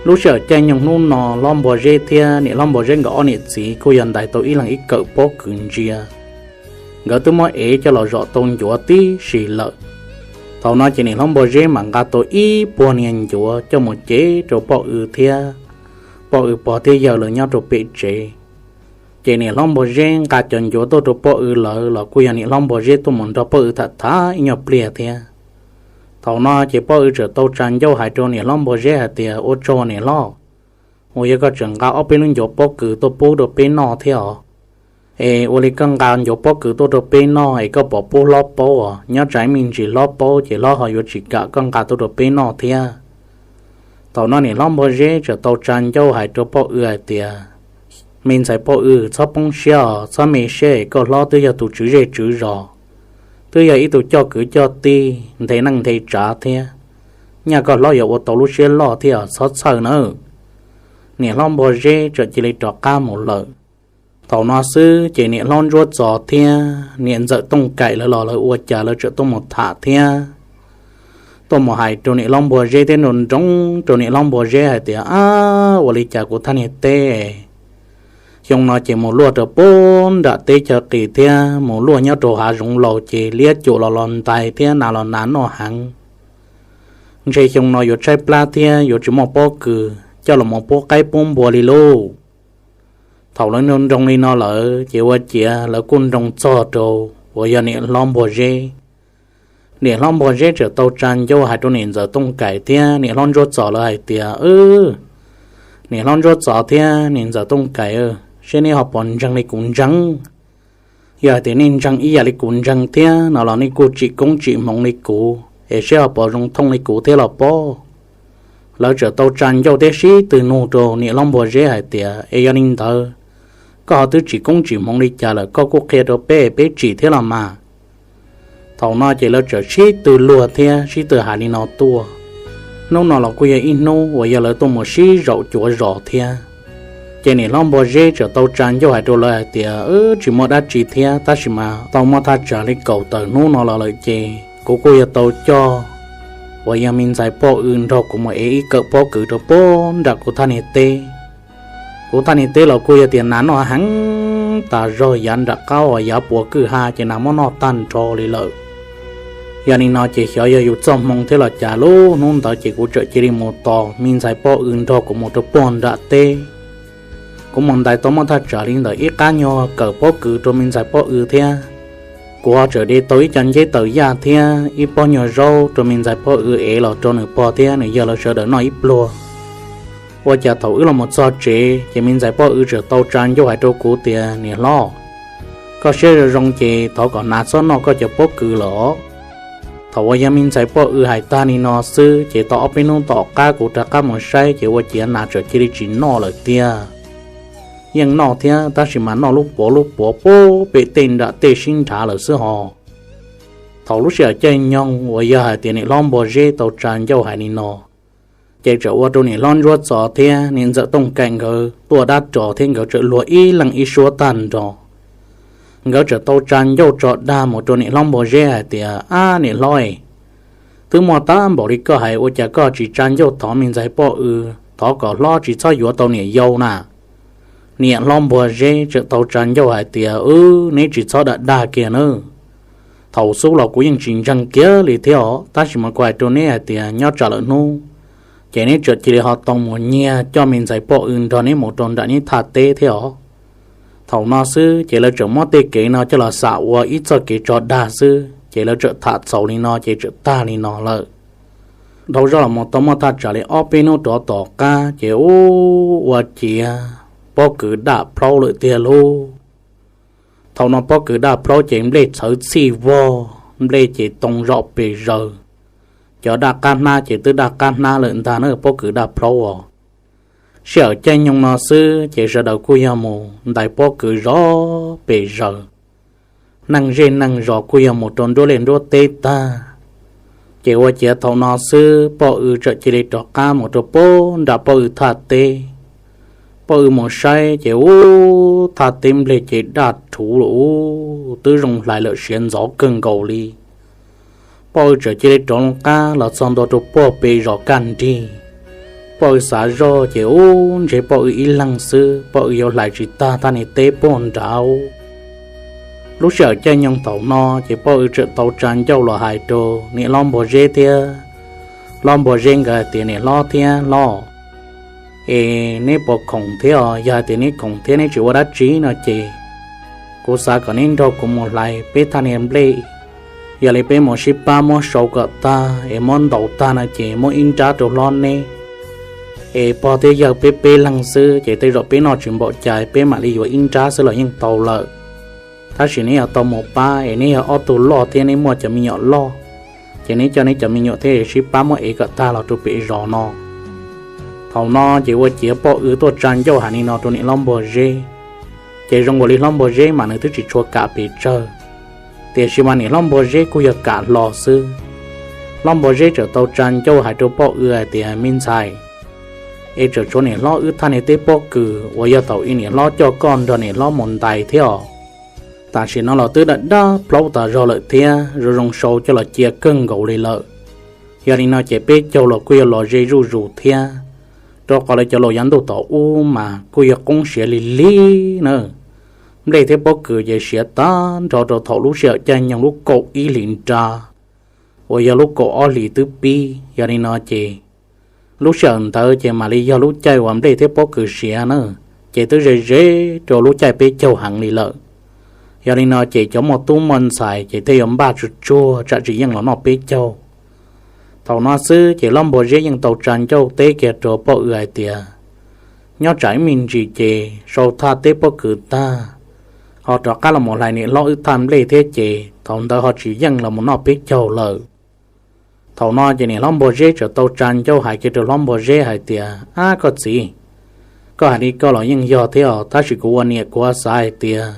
Lub sij hawm caij nyoog hnub no, hlob Npua Zeb thiab niam hlob Npua Zeb nkawd ob niam txiv kuj yog ntais tau ib leeg ib kawm pob kws ntsia. Nkawd twb muab ev coj los zom tau ncuav tib si lawm. Thaum no ces niam hlob Npua Zeb mam nqa tau ib puag niag ncuav coj mus cev rau poj W thiab poj W pog thiab yawg lawv nyob rau pem tsev. Ces niam hlob Npua Zeb nqa cov ncuav tuaj rau poj W lawv los kuj yog niam hlob Npua Zeb tuaj mus nrog poj W tham tham ib nyuag pliag thiab. Thaum no ces poj W txawm tau tsa ncauj hais rau niam hlob Npua Zeb hais tias, Ua tsaug niam hlob, uas yog koj tseem nqa ob peb lub ncuav pob kws tuaj pub rau peb noj thiab os. Es ua li koj nqa ncuav pob kws tuaj rau peb noj es koj pom pub hlob paub os, nyob tsam ib me ntsis hlob paub ces hlob ho yuav tsis kam koj nqa tuaj rau peb noj thiab. Thaum no niam hlob Npua Zeb txawm tau tsa ncauj hais rau poj W hais tias, Me ntxhais poj W, txhob poob siab os, txhob me siab es koj hlob twb yog tus tswv zej tswv zos, twb yog ib tug coj kwv coj tij nthe neej nthe tsav thiab. Nyaj koj hlob yuav ua tau lub siab loj thiab, txhob txhawj nawb. Niam hlob Npua Zeb txawm cia li rov qab mus lawm. Thaum no xwb ces niam hlob Ntsuab Txos thiab niam ntxawm Tooj Kaim lawv los lawv ua cas lawv txawm tuaj mus tham thiab tuaj mus hais rau niam hlob Npua Zeb thiab nroo nroo rau niam hlob Npua Zeb hais tias, Ab, ua li cas kuv thaj niag teb xyoo no ces mus luaj rau puag nram teb chaws qis thiab mus luaj nyob rau hav zoov laus ces liab cuam los los ntais thiab nas los nas noj heev. Ntshe xyoo no yuav tshaib plab thiab yuav tsis muaj pob kws coj los mus pub qaib pub npua li lauj. Thaum lawv nroo nroo li no lawm ces ua ciav lawv kuj nroo txog rau uas yog niam hlob Npua Zeb. Niam hlob Npua Zeb txawm tau tsa ncauj hais rau niam ntxawm Tooj Kaim thiab niam hlob Ntsuab Txos lawv hais tias, Niam hlob Ntsuab Txos thiab niam ntxawm Tooj Kaim, seb neb ho puas ntseeg li kuv ntseeg? Yog hais tias nej ntseeg ib yam li kuv ntseeg thiab no los nej kuj tsim koob tsim hmoov li kuv es seb ho puas zoo thooj li kuv thiab los pob. Lawv txawm tau tsa ncauj thiab sib tw nug rau niam hlob Npua Zeb hais tias, Es yog li ntawd, koj ho twb tsim koob tsim hmoov li cas lawm koj kuj qhia rau peb peb tsim thiab los mas. Thaum no ces lawv txawm sib tw luag thiab sib tw hais li no tuaj. Hnub no los kuj yog ib hnub uas yog lawv tuaj mus sib zaum cuav zos thiab. Ces niam hlob Npua Zeb txawm tau tsa ncauj hais rau lawv hais tias, Tsis muaj dab tsi thiab, tab sis mas tau muaj thaj tsam li kaum tawm hnub no los lawm ces kuv kuj yuav tau coj uas yog me ntxhais poj W nrog kuv mus ev ib kawm pob kws rau puag nram kuv thaj niag teb. Kuv thaj niag teb los kuj yog tias nas noj heev tas zog, yav nram qab uas yav puas kwj ha ces nas muab noj tag nrho li lawm. Yog li no ces xyov yog yus txoj hmoo thiab los cas, lub hnub ntawd ces kuv txawm cia li mus tos me ntxhais poj W nrog kuv mus rau puag nram teb. Kuv mus ntais tau muaj thaj tsam li ntawm ib qab nyuag kawm pob kws rau me ntxhais poj W thiab. Kuv ho txawm de tau ib co nceb taws yaj thiab ib pob nyuag zaub rau me ntxhais poj W ev los rau nws pog thiab nws yawg lawv sawv daws noj ib pluag. Ua cas thaum wb los mus txog tsev ces me ntxhais poj W txawm tau tsa ncauj hais rau kuv tias, Niam hlob, koj siab zoo zoo ces thov kom hnav txhob noj koj cov pob kws lawm os. Thaum uas yog me ntxhais poj W hais tag li no xwb ces tau ob peb hnub tom qab kuv rov qab mus saib ces ua ciav nas txawm cia li tsis noj lawm tiag. Yeej noj thiab tab sis mas noj lub puav lub puav puag pem tej nram tej sib nrhav lawm xwb hos. Thaum lub sij hawm caij nyoog uas yog hais tias niam hlob Npua Zeb tau tsa ncauj hais li no, ces txawm ua rau niam hlob Ntsuab Txos thiab niam ntxawm Tooj Kaim nkawd tuaj dab ros thiab nkawd txawm luag ib leeg ib suab tag nrho. Nkawd txawm tau tsa ncauj tso dag mus rau niam hlob Npua Zeb hais tias, Ab niam hlob, twb muaj tab npaum li koj hais ua cas koj tsis tsa ncauj thov me ntxhais poj W, thov kom hlob tsis txhob yuav tau niam yau na? Niam hlob Npua Zeb txawm tau tsa ncauj hais tias, Wb, neb tsis txhob dag dag kiag nawb. Thaum xub los kuv yeej tsis ntseeg kiag li thiab os, tab sis mas kuv hais rau neb hais tias nyob tsam lawm hnub ces neb txawm cia li ho tau mus nyiag coj me ntxhais poj W nrog neb mus rau nram neb thaj teb thiab os. Thaum no xwb ces lawv txawm muab tej kev no coj los xam ua ib txoj kev tso dag xwb ces lawv txawm tham txaus li no ces txawm tag li no lawm. Dhau zoj los mus tau muaj thaj tsam li ob peb hnub rov tom qab ces ub, ua ciav pob kws daj plhaub lawm tiag lauj. Thaum no pob kws daj plhaub ces nplej txhawv txhij vog, nplej ces too zom pes zaws. Cov daj qab hnab ces twb daj qab hnab lawm ntag na, pob kws daj plhaub os. Sij hawm caij nyoog no xwb ces sawv daws kuj yog mus ntais pob kws zov pes zaws. Neeg zej neeg zos kuj yog mus rau nruab liaj nruab teb tag. Ces ua ciav thaum no xwb poj W txawm cia li rov qab mus rau puag nram poj W thaj teb. Poj W mus saib ces ub, thaj teb nplej ces daj rhuv lawm ub, twb zoo hlais lawm siav ntxov kawg nkaus li. Poj W txawm cia li rov loo qab los txog ntua rau puag pem zos kaj nrig. Poj W xav zoj ces ub ntshe poj W ib leeg xwb, poj W yuav hlais tsis tag thaj niag teb puag nrad. Lub sij hawm caij nyoog thaum no ces poj W tseem tau tsa ncauj los hais rau niam hlob Npog Zeb thiab hlob Npog Zeb nkawd hais tias, Niam hlob thiab hlob, es neb puas khoom thiab os? Yog hais tias neb khoom thiab neb tsis ua dab tsi no ces kuv xav kom neb nrog kuv mus hlais peb thaj niag nplej. Yog li peb mus sib pab muab sau kom tag es muab ntaus tag no ces muab ib nrab rau hlob neb, es pog thiab yawg peb peb leeg xwb ces tej zaum peb noj tsis npaum cas, peb mam li yuav ib nrab xwb los yeej tau lawm. Tab sis neb yog tau mus pab es neb yog ob tug loj thiab neb muaj cov me nyuam loj, ces neb coj neb cov me nyuam thiab sib pab muab ev kom tag los rau pem zos no. Thaum no ces ua ciav poj W tuaj tsa ncauj hais li no rau niam hlob Npog Zeb, ces zoo nkaus li hlob Npog Zeb mas nws twb tsis tshua kam pes tsawg, tiam sis mas niam hlob Npog Zeb kuj yog kam hlo xwb. Hlob Npog Zeb txawm tau tsa ncauj hais rau poj W hais tias, Me ntxhais, es tseem tshuav niam hlob wb thaj niag teb pob kws uas yog thaum ub niam hlob coj koj nrog niam hlob mus ntais thiab os. Tam sim no los twb daj daj plaub tas zog lawm thiab, zoo zoo sau coj los cia kawg nkaus li lawm. Yog li no ces peb caug los kuj yog los ze zuj zus thiab, rau qhov lawv cov laus yav ntuj thaum ub mas kuj yog qoob siav lig lig na. Nplej thiab pob kws ces siav tag nrho rau thaum lub sij hawm caij nyoog lub kaum ib hlis nra uas yog lub kaum ob hlis twb pib. Yog li no ces lub sij hawm ntawd ces mam li yog lub caij uas nplej thiab pob kws siav na, ces twb ze ze rau lub caij peb caug heev li lawm. Yog li no ces cov muaj tub muaj ntxhais ces thiaj yuav npaj tsuag tsuag tsam tsis yeej los noj peb caug. Thaum no xwb ces hlob Npog Zeb yeej tau tsa ncauj teb kiag rau poj W hais tias, Nyob tsam ib me ntsis ces sau thaj teb pob kws tag, ho rov qab los mus hlais niam hlob wb thaj nplej thiab ces thaum ntawd ho tsis yeej los mus noj peb caug lawm. Thaum no ces niam hlob Npog Zeb txawm tau tsa ncauj hais kiag rau hlob Npog Zeb hais tias, Ab koj txiv, koj hais li koj los yeej yog thiab os, tab sis kuv ua niam kuv xav hais tias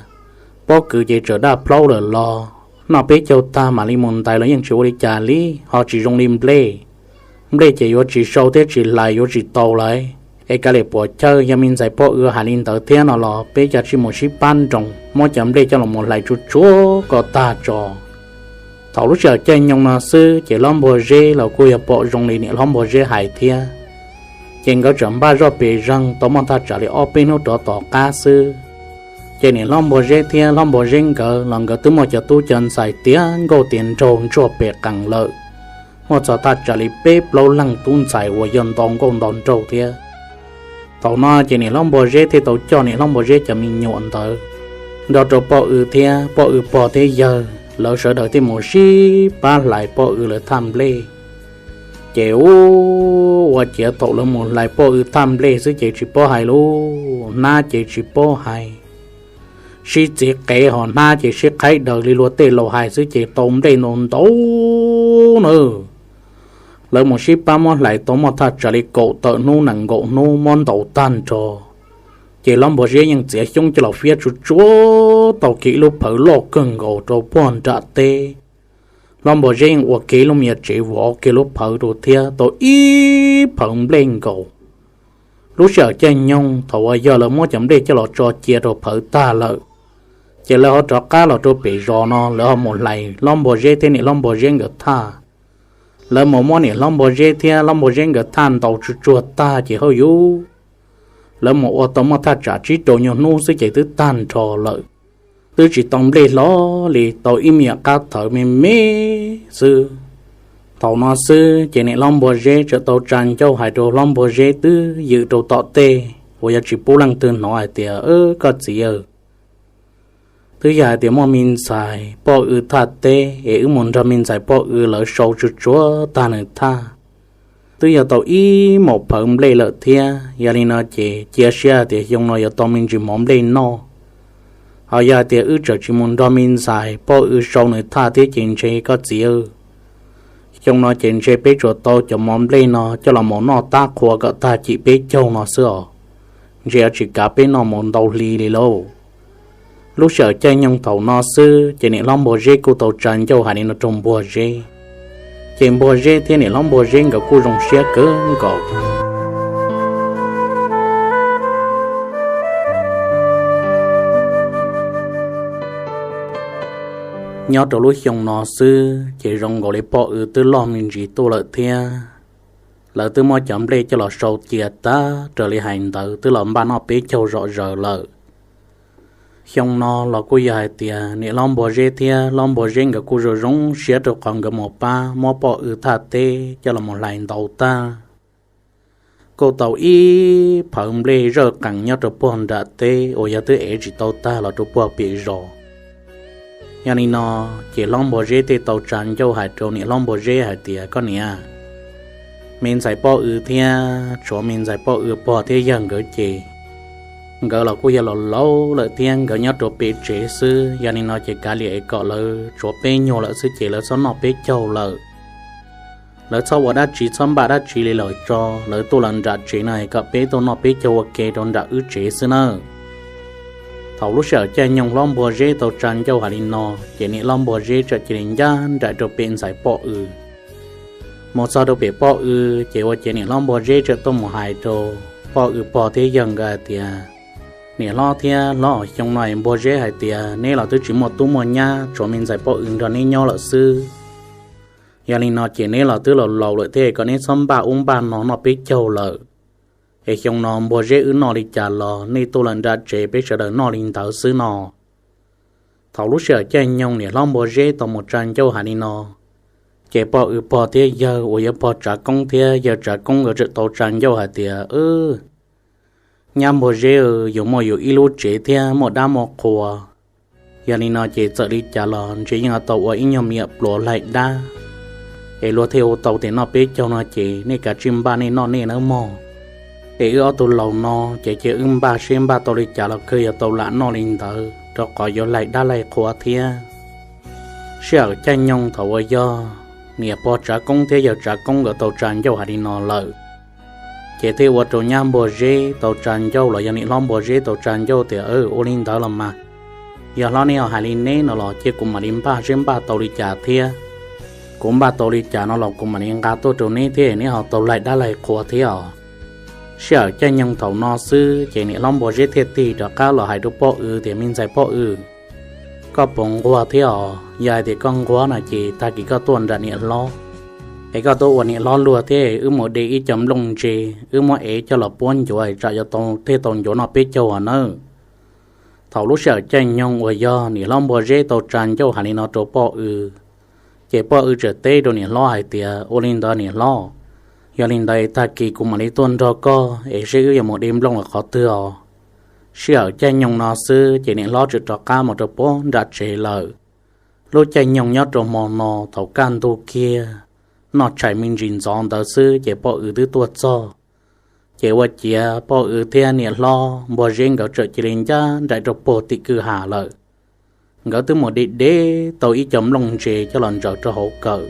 pob kws ces txawm daj plaub lawm los noj peb caug tag mam li mus ntais los yeej tsis ua li cas li, ho tsis zoo li nplej. Nplej ces yuav tsis sau thiab tsis hlais yuav tsis tau lawm. Es kav liam puas chawj, yog me ntxhais poj W hais li ntawd thiab no los peb cas tsis mus sib pab nroos muab cov nplej coj los mus hlais tsuag tsuag kom tag tso. Thaum lub sij hawm caij nyoog no xwb ces hlob Npog Zeb los kuj yog pom zoo li niam hlob Npog Zeb hais thiab, ces nkawd txawm npaj zoj pes zeeg tau muaj thaj tsam li ob peb hnub rov tom qab xwb. Ces niam hlob Npog Zeb thiab hlob Npog Zeb nkawd los nkawd twb muaj cov tub cov ntxhais tiav nkauj tiav nraug ntsuag pes qees lawm, muaj txog thaj tsam li peb plaub leeg tub ntxhais uas yog nto nkauj nto nraug thiab. Thaum no ces niam hlob Npog Zeb thiaj tau coj niam hlob Npog Zeb cov me nyuam ntawd nrog rau poj W thiab poj W pog thiab yawg lawv sawv daws thiaj mus sib pab hlais poj W lawv thaj nplej. Ces ua ciav thaum lawv mus hlais poj W thaj nplej xwb ces tsis paub hais lub hnab ces tsis paub hais, sib txiv qev ho hnab ces sib qhaib daws li luag tej laus hais xwb ces tau nplej ntau ntau na. Lawv mus sib pab muab hlais tau muaj thaj tsam li kaum tawm hnub nees nkaum hnub muab ntaus tag nrho, ces hlob Npog Zeb yeej txiav xyoob coj los fiab tsuag tsuag tau kiag ib lub phawv loj kawg nkaus rau puag nram teb. Hlob Npog Zeb yeej ua kiag ib lub me nyuam tsev vov kiag lub phawv rau thiab tau ib phawv nplej nkaus. Lub sij hawm caij nyoog thaum uas yog lawv muab cov nplej coj los tso cia rau phawv tag lawm, ces lawv ho rov qab los rau pem zos no lawv ho mus hlais hlob Npog Zeb thiab niam hlob Npog Zeb nkawd thaj. Lawv mus muab niam hlob Npog Zeb thiab hlob Npog Zeb nkawd thaj ntaus tsuag tsuag tag ces hauj yus, lawv mus ua tau muaj thaj tsam tsib rau nyuag hnub xwb ces twb tag nrho lawm. Twb tsis tau nplej hlo li, tau ib me nyuam qab thawv me me xwb. Thaum no xwb ces niam hlob Npog Zeb txawm tau tsa ncauj hais rau hlob Npog Zeb twb ywm rau tom tej uas yog tsis pub leej twg hnov hais tias, Koj txiv aw, twb yog hais tias muaj me ntxhais poj W thaj teb es wb mus nrog me ntxhais poj W lawv sau tsuag tsuag tag nws thaj, twb yog tau ib maum phawv nplej lawm thiab. Yog li no ces cia siab hais tias xyoo no yuav tau me ntsis mov nplej noj. Ho yog hais tias wb tseem tsis mus nrog me ntxhais poj W sau nws thaj thiab ces ntshe koj txiv aw, xyoo no ces ntshe peb tsuas tau cov mov nplej no coj los mus noj tab qhua kom tag cim peb caug no xwb os. Ntshe yuav tsis kav peb noj mus ntau hli li lauj. Lub sij hawm caij nyoog thaum no xwb ces niam hlob Npog Zeb kuj tau tsa ncauj hais li no rau Npog Zeb, ces Npog Zeb thiab niam hlob Npog Zeb nkawd kuj zoo siab kawg nkaus. Nyob rau lub xyoo no xwb ces zoo nkaus li poj W twb loj me ntsis tuaj lawm thiab. lawv twb muab cov nplej coj los sau cia tag raws li hais ntawd twb los npaj noj peb caug zom zaws lawm. Xyoo no los kuj yog hais tias niam hlob Npua Zeb thiab hlob Npua Zeb nkawd kuj zoo zoo siab rau qhov nkawd mus pab muab poj W thaj teb coj los mus hlais ntaus tag. Kuj tau ib phawv nplej zawj qees nyob rau puag nram teb uas yog twb ev tsis tau tag los rau puag pem zos. Yog li no, ces hlob Npua Zeb thiaj tau tsa ncauj hais rau niam hlob Npua Zeb hais tias, Koj niam, me ntxhais poj W thiab tshuav me ntxhais poj W pog thiab yawg nkawd ces nkawd los kuj yog laus laus lawm thiab nkawd nyob rau pem tsev xwb. Yog li no ces kav liam es kom lawv tshuav peb nyuag lawm xwb ces lawv txhob noj peb caug lawm. Lawv txhob ua dab tsi txhob npaj dab tsi li lawm tso, lawv tuaj los nram tsev no es kom peb tuaj noj peb caug ua ke rau nram wb tsev xwb nawb. Thaum lub sij hawm caij nyoog hlob Npua Zeb tau tsa ncauj hais li no, ces niam hlob Npua Zeb txawm cia li ncaj nraim rau pem ntxhais poj W. Mus txog rau pem poj W, ces ua ciav niam hlob Npua Zeb txawm tuaj mus hais rau poj W pog thiab yawg nkawd hais tias, Niam hlob thiab hlob, xyoo no es Npua Zeb hais tias neb los twb tsis muaj tub muaj nyab, tshuav me ntxhais poj W nrog neb nyob lawm xwb. Yog li no ces neb los twb laus laus lawm thiab, kom neb txhob npaj ub npaj no noj peb caug lawm. Es xyoo no Npua Zeb wb noj li cas los nej tuaj lawm nram tsev peb sawv daws noj li ntawd xwb no. Thaum lub sij hawm caij nyoog niam hlob Npua Zeb tau mus tsa ncauj hais li no, ces poj W pog thiab yawg uas yog pog Tsav Koob thiab yawg Tsav Koob nkawd txawm tau tsa ncauj hais tias, Nyab Npua Zeb, yus muaj yus ib lub tsev thiab muaj dab muaj qhua. Yog li no ces txawm li cas los ntshe yeej tau ua ib nyuag me nyuam pluav laig dab, es luag thiaj hu tau tias noj peb caug no ces nej kav tsij npaj nej noj nej nawb mog. Es wb ob tug laus no ces cia wb npaj seb npaj tau li cas los kawg yuav tau lam noj li ntawd rau qhov yuav laig dab laig qhua thiab. Sij hawm caij nyoog thaum uas yog niam pog Tsav Koob thiab yawg Tsav Koob nkawd tau tsa ncauj hais li no lawm, ces thiaj ua rau nyab Npua Zeb tau tsa ncauj los yog niam hlob Npua Zeb tau tsa ncauj tias, Ua li ntawd los mas, yog hlob neb ho hais li neb no los cia kuv mam li npaj seb npaj tau li cas thiab. Kuv npaj tau li cas no los kuv mam li nqa tuaj rau neb thiab neb ho tau laig dab laig qhua thiab os. Sij hawm caij nyoog thaum no xwb ces niam hlob Npua Zeb thiaj tig rov qab los hais rau poj W tias, Me ntxhais poj W, koj puas nquag thiab os? Yog hais tias koj nquag no ces tag kis koj tuaj nram niam hlob, es koj tuaj ua niam hlob luag thiab wb mus de ib co nplooj ntse, wb muab ev coj los puab ncuav tsam yuav tau thiaj tau ncuav noj peb caug os nawb. Thaum lub sij hawm caij nyoog uas yog niam hlob Npua Zeb tau tsa ncauj hais li no rau poj W, ces poj W txawm teb rau niam hlob hais tias, Ua li ntawd niam hlob, yog li ntawd tag kis kuv mam li tuaj nrog koj es seb wb yuav mus de nplooj qhov twg os. Sij hawm caij nyoog no xwb ces niam hlob txawm rov qab mus rau puag nram tsev lawm. Lub caij nyoog nyob rau hmo no thaum kaj ntug kiag, noj tshais me ntsis ntxov ntawd xwb ces poj W twb tuaj txog. Ces ua ciav poj W thiab niam hlob Npua Zeb nkawd txawm cia li ncaj nraim rau puag tim kwj ha lawm. Nkawd twb mus de de tau ib co nplooj ntse coj los ntsaws rau hauv kawm.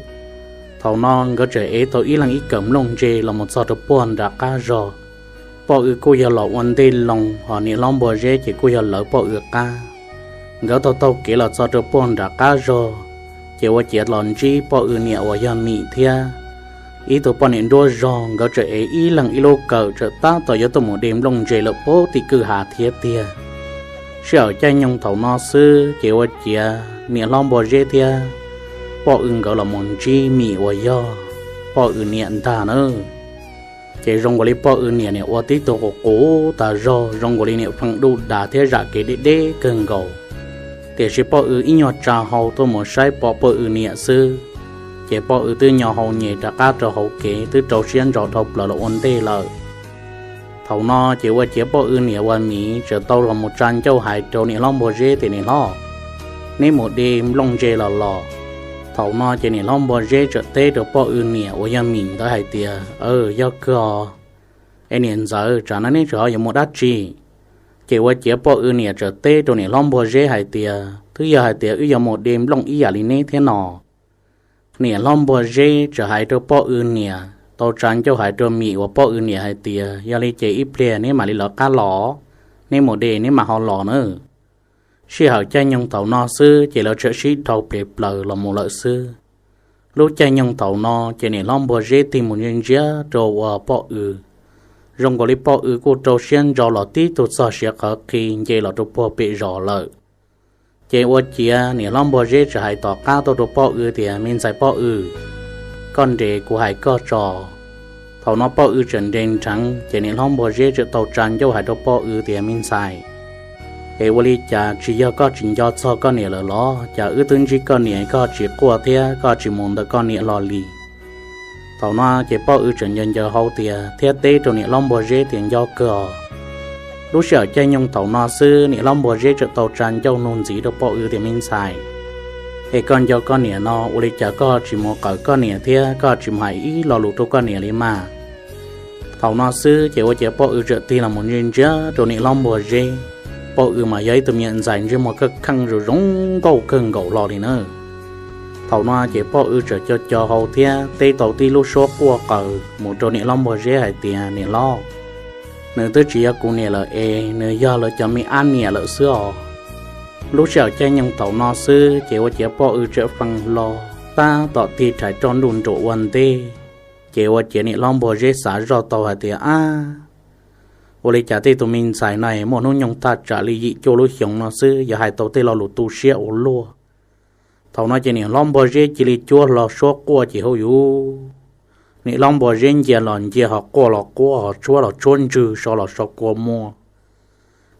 Thaum no nkawd txawm ev tau ib leeg ib kawm nplooj ntse los mus txog rau puag nram qab zog. Poj W kuj yog los ua ntej loo, ho niam hlob Npua Zeb ces kuj yog lawv poj W qab. Nkawd taug taug kev los txog rau puag nram qab zog, ces ua ciav los ntsib poj W niam uas yog Mim thiab ib tug poj niam nruab zog. Nkawd txawm ev ib leeg ib lub kawm txawm tab tom yuav tuaj mus de nplooj ntse lawm puag tim kwj ha thiab tiag. Sij hawm caij nyoog thaum no xwb ces ua ciav niam hlob Npua Zeb thiab poj W nkawd los mus ntsib Mim uas yog poj W niam ntag nawb. Ces zoo nkaus li poj W niam nim ua tib tug qus qus tas zog, zoo nkaus li nim feem duj das thiab zam kev deb deb kawg nkaus. Tiam sis poj W ib nyuag tsa hau tuaj mus saib pom poj W niam xwb, ces poj W twb nyo hau nyem rov qab rau hauv kev twb rau siab ntso dhau plaws los ua ntej lawm. Thaum no ces ua ciav poj W niam uas Mim txawm tau los mus tsa ncauj hais rau niam hlob Npua Zeb tias, Niam hlob, neb mus de nplooj ntse los los? Thaum no ces niam hlob Npua Zeb txawm teb rau poj W niam uas yog Mim ntawd hais tias, Aw, yog kawg os. Es niam ntxawm, tsam no neb tseem ho yuav mus dab tsi? Ces ua ciav poj W niam txawm teb rau niam hlob Npua Zeb hais tias, Twb yog hais tias wb yuav mus de nplooj ib yam li neb thiab no. Niam hlob Npua Zeb txawm hais rau poj W niam, tau tsa ncauj hais rau Mim uas poj W niam hais tias, Yog li ces ib pliag neb mam li lawv qab los, neb mus de neb mam ho los nawb. Sij hawm caij nyoog thaum no xwb ces lawv txawm sib dhau ples plaws los mus lawm xwb. Lub caij nyoog thaum no ces niam hlob Npua Zeb tig mus ntsia ntsia rau uas poj W, zoo nkaus li poj W kuj rau siab ntso los tib tug txog siav qhawv qhi nce los rau puag pem zos lawm. Ces ua ciav niam hlob Npua Zeb txawm hais tom qab tuaj rau poj W tias, Me ntxhais poj W, koj nres kuv hais koj tso. Thaum no Poj Ws tseem nres nrheev ces niam hlob Npua Zeb tseem tau tsa ncauj hais rau Poj Ws tias, Me ntxhais, es ua li cas tsis yog koj tsis nco txog koj niam lawm los? Cas wb twb ntsib koj niam koj tsis quaj thiab koj tsis mus ntawm koj niam los li? Thaum no ces Poj Ws tseem ncaws ncaws hau tias thiab teb rau niam hlob Npua Zeb tias, Nco kawg os. Lub sij hawm caij nyoog thaum no xwb niam hlob Npua Zeb tseem tau tsa ncauj nug ntxiv rau Poj Ws tias, Me ntxhais, es koj nco koj niam no ua li cas koj tsis mus qawm koj niam thiab koj tsis mus hais ib lo lus rau koj niam li mas? Thaum no xwb ces ua ciav Poj Ws tseem tig los mus ntsia ntsia rau niam hlob Npua Zeb. Poj Ws mas yog ib tug me nyuam ntxhais ntsej muag kheej kheej zoo zoo nkauj kawg nkaus hlo li na. Thaum no ces Poj Ws tseem co co hau thiab teb tau tib lub suab quaj qaws mus rau niam hlob Npua Zeb hais tias, Niam hlob, nws twb tsis yog kuv niam lawm es nws yog lawv cov me ab niam lawm xwb os. Lub sij hawm caij nyoog thaum no xwb ces ua ciav Poj Ws tseem fee hlo tab tom tig rhais roj nruj nruam ua ntej, ces ua ciav niam hlob Npua Zeb xav zoj tau hais tias, Ab, ua li cas tej tus me ntxhais no muaj hnub nyoog thaj tsam li yim cuaj lub xyoos no xwb yuav hais tau tej lo lus tu siab ua luaj? Thaum no ces niam hlob Npua Zeb cia li cuab hlo suab quaj ces hauj yus, niam hlob Npua Zeb ncia los ncia, ho quaj los quaj, ho tshuab los tshuab ntswg, so los so kua muag.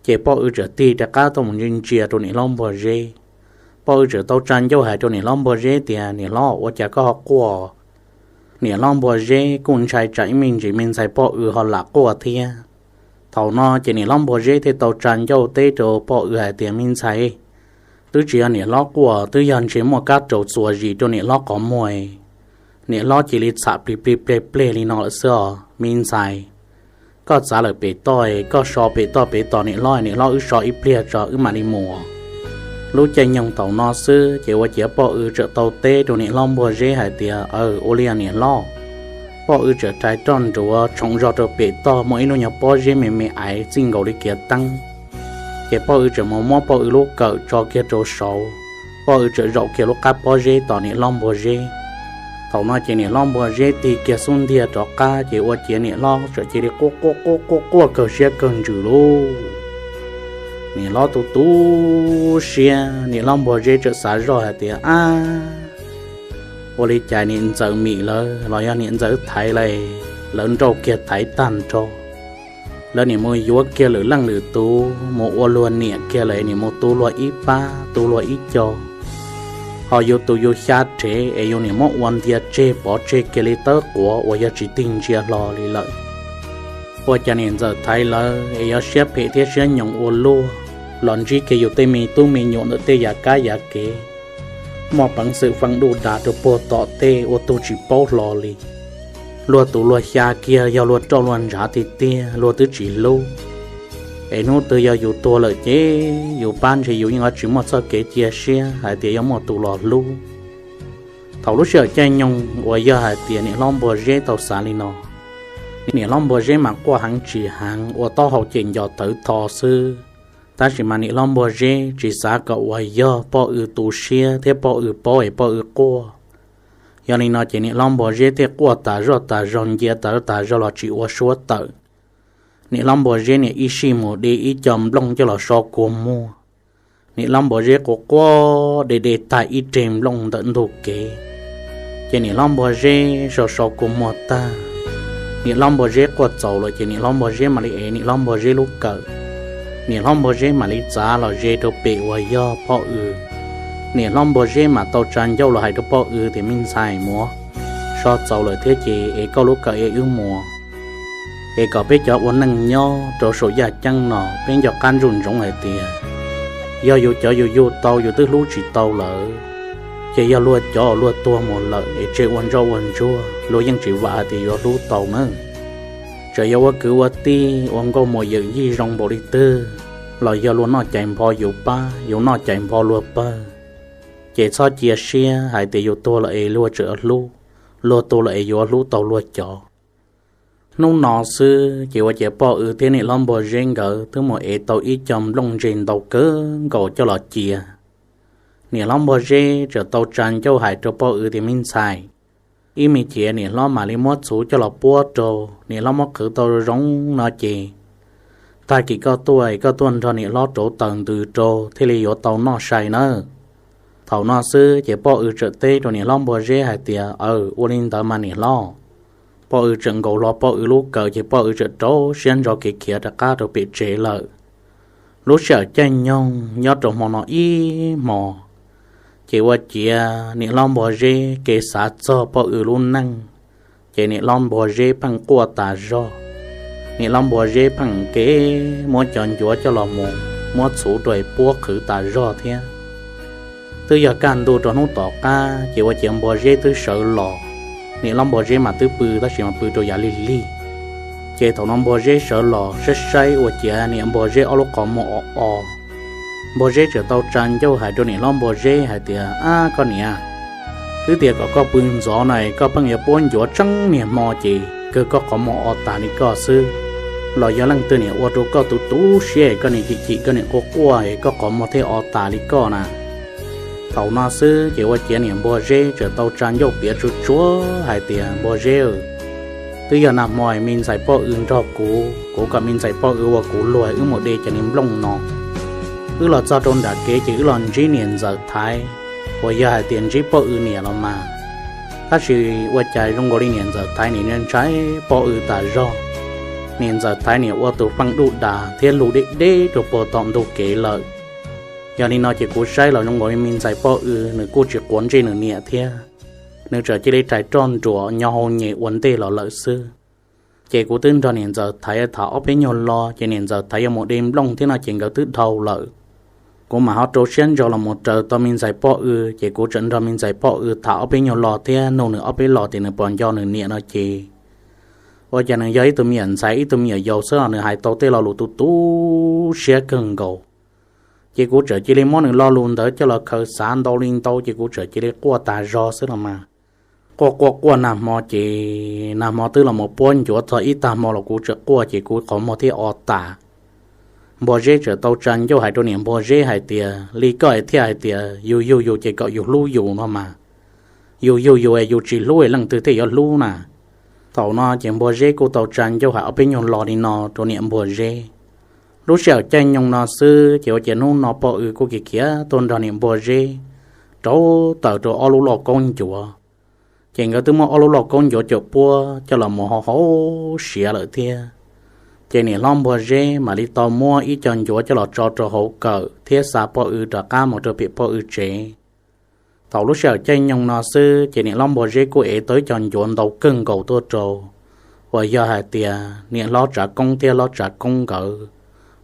Ces Poj Ws tseem tig rov qab tuaj mus ntsia ntsia rau niam hlob Npua Zeb. Poj Ws tseem tau tsa ncauj hais rau niam hlob Npua Zeb tias, Niam hlob, ua cas koj ho quaj? Niam hlob Npua Zeb kuj ntshai tsam ib me ntsis me ntxhais Poj Ws ho lam quaj thiab. Thaum no ces niam hlob Npua Zeb thiaj tau tsa ncauj teb rau Poj Ws hais tias, Me ntxhais, twb tsis yog niam hlob quaj, twb yog ntshe muaj kab raus txuas zis rau niam hlob qhov muag, niam hlob cia li txham plig plig pleg pleg li no lawm xwb os. Me ntxhais, koj txav lawm pem toj, koj so pem toj pem tos niam hlob, niam hlob wb so ib pliag tso wb mam li mus. Lub caij nyoog thaum no xwb ces ua ciav Poj Ws tseem tau teb rau niam hlob Npua Zeb hais tias, Aw, ua li niam hlob. Poj Ws tseem rhais roj nruav tshoom zog rau pem toj muaj ib lub nyuag pob zeb me me aiv txij nkaus li kiav teeb. Ces Poj Ws tseem mus muab Poj Ws lub kawm tso kiag rau saud, Poj Ws tseem zaum kiag lub qab pob zeb tos niam hlob Npua Zeb. Thaum no ces niam hlob Npua Zeb tig kiag xub ntiag rov qab ces ua ciav niam hlob tseem cia li quaj quaj quaj quaj kawg siab kawg ntsws lauj. Niam hlob tu tu siab, niam hlob Npua Zeb tseem xav zoj hais tias, Ab, ua li cas niam ntxawm Mim lawv los yog niam ntxawm Thaiv lawv, lawv nrauj kiag Thaiv tag nrho, lawv nim mus yuav kiag lwm leej lwm tus mus ua luag niam kiag lawm, nim mus tu luag ib pab tu luag ib co, ho yus tus yus xya rhev es yus nim muab ua ntias tseg pov tseg kiag li tawb quav uas yog tsis tig ntsia hlo li lawm. Ua cas niam ntxawm Thaiv lawv es yog siab phem thiab siab nyoos ua luaj, los ntsib kiag yus tej me tub me nyuam ntawm tej yav kab yav kev, muaj peev xwm fee duj das rau puag tom tej ua tug tsis paub hlo li. Luag tus luag xya kiag yog luag roj luag ntshav tiag tiag, luag twb tsis hlub. Es hnub twg yog yus tuag lawm ces yus pab ntshe yus yeej yuav tsis muaj txoj kev cia siab hais tias yuav muaj tus los hlub. Thaum lub sij hawm caij nyoog uas yog hais tias niam hlob Npua Zeb tau xav li no, niam hlob Npua Zeb mas quaj heev tsis heev, ua taub hau ces nco tawv tho xwb. Tab sis mas niam hlob Npua Zeb tsis xav kom uas yog Poj Ws tu siab thiab Poj Ws paub es Poj Ws quaj. Yog li no ces niam hlob Npua Zeb thiaj quaj tas zoj tas zog, ncia tas zoj tas zog los tsis ua suab tawm. Niam hlob Npua Zeb niam ib sij mus de ib co nplooj coj los so kua muag. Niam hlob Npua Zeb quaj quaj de de tag ib reg nplooj ntawm ntug kev, ces niam hlob Npua Zeb so so kua muag tag, niam hlob Npua Zeb quaj txaus lawm ces niam hlob Npua Zeb mam li ev niam hlob Npua Zeb lub kawm. Niam hlob Npua Zeb mam li txav los ze rau pem uas yog Poj Ws. Niam hlob Npua Zeb mam tau tsa ncauj los hais rau Poj Ws tias, Me ntxhais, mus, so txaus lawm thiab ces ev koj lub kawm es wb mus, es kom peb cov ua neej nyob rau saum yaj ceeb no peb nco qab ntsoov ntsoov hais tias yog yus cov yus yug tau yus twb hlub tsis tau lawm, ces yog luag cov luag tuag mus lawm es tseg ua ntsoj ua ntsuag luag yeej tsis vam hais tias yuav hlub tau nawb. Txawm yog ua kwv ua tij ua nkauj muam yawm yij zoo npaum li twg, los yog luag noj cais npho yus pab yus noj cais npho luag pawg, ces txhob cia siab hais tias yus tuag lawm es luag tseem hlub, luag tuag lawm es yuav hlub tau luag cov. Hnub no xwb ces ua ciav Poj Ws thiab niam hlob Npua Zeb nkawd twb mus ev tau ib co nplooj ntse ntau kawg nkaus coj los cia. Niam hlob Npua Zeb tseem tau tsa ncauj hais rau Poj Ws tias, Me ntxhais, ib me chim niam hlob mam li muab txhuv coj los puab rau, niam hlob muab qhwv tau zoo no ces tag kis koj tuaj, koj tuaj nrog niam hlob rauv taws ntws rau thiaj li yuav tau noj sai nawb. Thaum no xwb ces Poj Ws tseem teb rau niam hlob Npua Zeb hais tias, Aw, ua li ntawd mas niam hlob. Poj W tseem nkaus hlo poj W lub kawm ces poj W tseem rau siab ntso kev khiav rov qab rau pem tsev lawm. Lub sij hawm caij nyoog nyob rau hmo no ib hmo, ces ua ciav niam hlob Npua Zeb kev xav txog poj W lub neej, ces niam hlob Npua Zeb pheej quaj tas zog. Niam hlob Npua Zeb pheej kev muab cov ncuav coj los mus muab txhuv rau es puab qhwv tas zog thiab. Twb yog kaj ntug rau hnub tom qab ces ua ciav Npua Zeb twb sawv los. Niam hlob Npua Zeb mas twb pw tab sis mas pw rau yav lig lig. Ces thaum no Npua Zeb sawv los saib saib ua ciav niam Npua Zeb ob lub qhov muag o o. Npua Zeb txawm tau tsa ncauj hais rau niam hlob Npua Zeb hais tias, Ab koj niam, twb tias kom koj pw ntxov no koj pheej yuav puab ncuav tseeb niag hmo ces kawg koj qhov muag o tas li koj xwb. Los yog leej twg niam ua rau koj tu tu siab koj niam chim chim koj niam quaj quaj es koj qhov muag thiaj o tas li koj na. Thaum no xwb ces ua ciav niam Npua Zeb txawm tau tsa ncauj piav tsuag tsuag hais tias, Npua Zeb, twb yog nag hmo me ntxhais poj W nrog kuv, kuv kom me ntxhais poj W ua kuv luag wb mus de cov niag nplooj no. Wb los txog rau nram kev ces wb los ntsib niam ntxawm Thaiv, uas yog hais tias ntsib poj W niam los mas. Tab sis ua cas zoo nkaus li niam ntxawm Thaiv niam ntshai poj W tas zog. Niam ntxawm Thaiv niam ua tus feej duj das thiab lug deb deb rau puag tom ntug kev lawm. Yog li no ces kuv saib los zoo nkaus li me ntxhais poj W nws kuj tsis quav ntsej nws niam thiab. Nws txawm cia li rais roj nruam nyo hau nyem ua ntej los lawm xwb. Ces kuv twb nrog niam ntxawm Thaiv tham ob peb nyuag lo ces niam ntxawm Thaiv yuav mus de nplooj thiab no ces nkawd twb dhau lawm. Kuv mam ho rau siab ntso los mus raws tau me ntxhais poj W ces kuv txawm nrog me ntxhais poj W tham ob peb nyuag lo thiab nug nws ob peb lo tias nws puas nco nws niam no ces ua cas nws yog ib tug me nyuam ntxhais ib tug me nyuam yaus xwb los nws hais tau tej lo lus tu tu siab kawg nkaus. Ces kuv txawm cia li muab nws lo lus ntawd coj los khaws xav ntau li ntau ces kuv txawm cia li quaj tas zog xwb los mas. Quaj quaj quaj nag hmo ces nag hmo twb los mus puab ncuav txog ib tag hmo los kuv tseem quaj ces kuv qhov muag thiaj o tas. Npua Zeb txawm tau tsa ncauj hais rau niam Npua Zeb hais tias, Li koj thiaj hais tias yus yug yus ces kom yus hlub yus no mas. Yus yug yus es yus tsis hlub es leej twg thiaj yuav hlub na? Thaum no ces Npua Zeb kuj tau tsa ncauj hais ob peb nyuag lo li no rau niam Npua Zeb. Lub sij hawm caij nyoog no xwb ces ua ciav hnub no poj W kuj khiav khiav tuaj nrog niam Npua Zeb rau tawm rau ob lub lauj kaub ncuav. Ces nkawd twb muab ob lub lauj kaub ncuav cov puab coj los mus hau hauv siav lawm thiab. Ces niam hlob Npua Zeb mam li tau muab ib co ncuav coj los tso rau hauv kawm thiab xa poj W rov qab mus rau pem poj W tsev. Thaum lub sij hawm caij nyoog no xwb ces niam hlob Npua Zeb kuj ev tau ib co ncuav ntau kawg nkaus tuaj rau, uas yog hais tias niam hlob Tsav Koob thiab hlob Tsav Koob nkawd,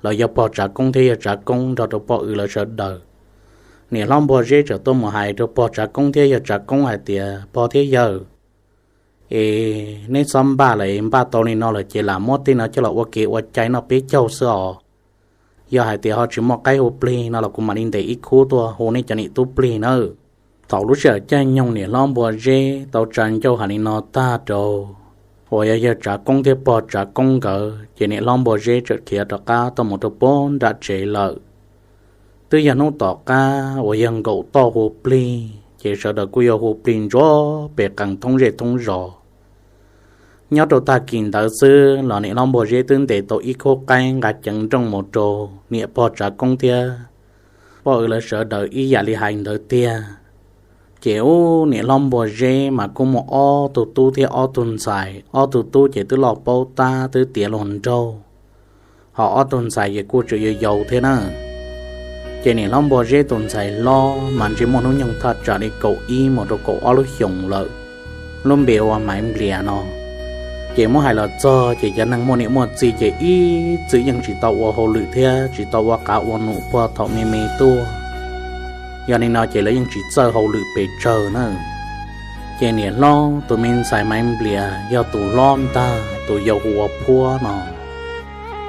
los yog pog Tsav Koob thiab yawg Tsav Koob nrog rau poj W lawv sawv daws. Niam hlob Npua Zeb txawm tuaj mus hais rau pog Tsav Koob thiab yawg Tsav Koob hais tias, Pog thiab yawg, es neb txhob npaj lawm, npaj tau li no lawm ces lam muab tej no coj los ua kev ua cai noj peb caug xwb os. Yog hais tias ho tsis muaj qaib hu plig no los kuv mam li ntes ib khub tuaj hu nej cov niam tub plig nawb. Thaum lub sij hawm caij nyoog niam hlob Npua Zeb tau tsa ncauj hais li no tag rau, uas yog yawg Tsav Koob thiab pog Tsav Koob nkawd ces niam hlob Npua Zeb txawm khiav rov qab tuaj mus rau puag nram tsev lawm. Twb yog hnub tom qab uas yog nkaum toj hu plig ces sawv daws kuj yog hu plig ntsuag pes qees thoob zej thoob zos. Nyob rau tag kis ntawd xwb los niam hlob Npua Zeb twb ntes tau ib khub qaib nqa ceev nrooj mus rau niam pog Tsav Koob thiab poj W lawv sawv daws ib yam li hais ntawd tiag. Ces ub niam hlob Npua Zeb mas kuj muaj ob tug tub thiab ob tug ntxhais, ob tug tub ces twb loj paub tab twb tiav luag nraug, ho ob tug ntxhais ces kuj tseem yau yau thiab na. Ces niam hlob Npua Zeb tus ntxhais hlob mas ntshe muaj hnub nyoog thaj tsam li kaum ib mus rau kaum ob lub xyoos lawm, lub npe ua Maiv Nplias no. Ces muab hais los txog ces cov neeg muaj niam muaj txiv ces ib txwm yeej tsis tau ua hauj lwm thiab tsis tau ua qav ua num puag thaum me me tuaj. Yog li no ces lawv yeej tsis txawj hauj lwm pes tsawg na. Ces niam hlob tus me ntxhais Maiv Nplias yog tus hlob ntag, tus yau hu ua Phuab no.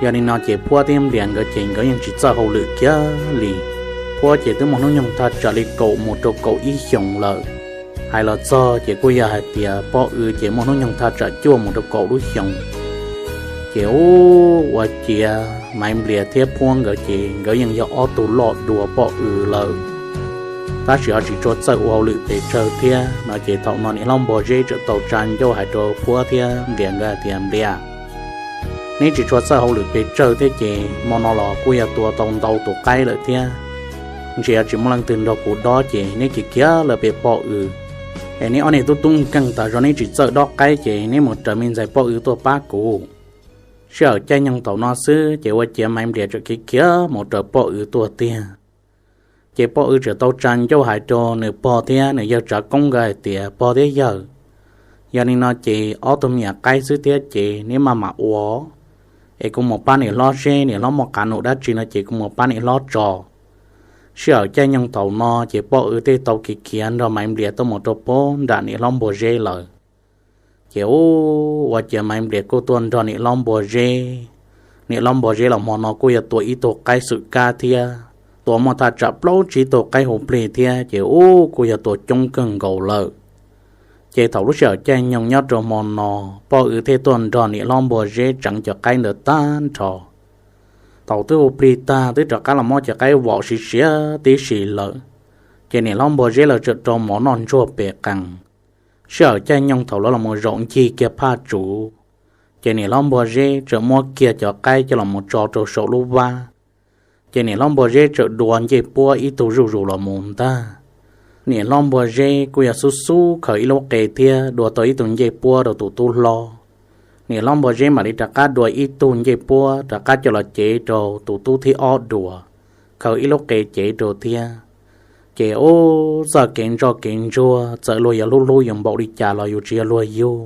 Yog li no ces Phuab thiab Nplias nkawd ces nkawd yeej tsis txawj hauj lwm kiag li. Phuab ces twb muaj hnub nyoog thaj tsam li kaum mus rau kaum ib xyoos lawm. Hais los txog ces kuj yog hais tias poj W ces muaj hnub nyoog thaj tsam cuaj mus rau kaum lub xyoos. Ces ub ua ciav Maiv Nplias thiab Phuab nkawd ces nkawd yeej yog ob tug loj dua poj W lawm, tab sis ho tsis tshua txawj ua hauj lwm pes tsawg thiab no. Ces thaum no niam hlob Npua Zeb txawm tau tsa ncauj hais rau Phuab thiab Nplias nkawd hais tias, Nplias, neb tsis tshua txawj hauj lwm pes tsawg thiab ces hmo no los kuj yog tua tau ntau tus qaib lawm thiab, ntshe tsis muaj leej twg nrog kuv dob ces neb khiav khiav lawm pem poj W. Es neb ob niag tub tub nkeeg tas zog neb tsis txawj dob qaib ces neb mus raws me ntxhais poj W tuaj pab kuv. Sij hawm caij nyoog thaum no xwb ces ua ciav Maiv Nplias txawm khiav khiav mus raws poj W tuaj tiag. Ces poj W txawm tau tsa ncauj hais rau nws pog thiab nws yawg Tsav Koob nkawd hais tias, Pog thiab yawg, yog li no ces ob tug me nyuam qaib xwb thiab ces neb maj mam ua, es kuv mus pab niam hlob seb niam hlob muaj qav num dab tsi no ces kuv mus pab niam hlob tso. Sij hawm caij nyoog thaum no ces poj W thiaj tau khiav khiav nrog Maiv Nplias tuaj mus rau puag nram niam hlob Npua Zeb lawm. Ces ua ciav Maiv Nplias kuj tuaj nrog niam hlob Npua Zeb. Niam hlob Npua Zeb los hmo no kuj yog tua ib tug qaib xwm kab thiab, tua muaj thaj tsam plaub tsib tug qaib hu plig thiab ces ub kuj yog tua coob kawg nkaus lawm. Ces thaum lub sij hawm caij nyoog nyob rau hmo no, poj W thiaj tuaj nrog niam hlob Npua Zeb tseev cov qaib ntawd tag nrho. Thaum twb hu plig tag twb rov qab los muab cov qaib vom siav siav tib si lawm, ces niam hlob Npua Zeb lawv txawm rau mov noj ntsuag pem qees. Sij hawm caij nyoog thaum lawv los mus zaum ncig kiag phaj tsuv, ces niam hlob Npua Zeb txawm muab kiag cov qaib coj los mus tso rau saum lub vab. Ces niam hlob Npua Zeb txawm dua ncej puab ib tug zuj zus los mus ntag. Niam hlob Npua Zeb kuj yog xub xub khaws ib lub qe thiab dua tau ib tug ncej puab rau tus tub hlob. Niam hlob Npua Zeb mam li rov qab dua ib tug ncej puab rov qab coj los cev rau tus tub thib ob dua, khaws ib lub qe cev rau thiab. Ces ub, txoj kev ntsoj kev ntsuag txawm luag yuav hlub hlub yus npaum li cas los yus tsis yog luag yug.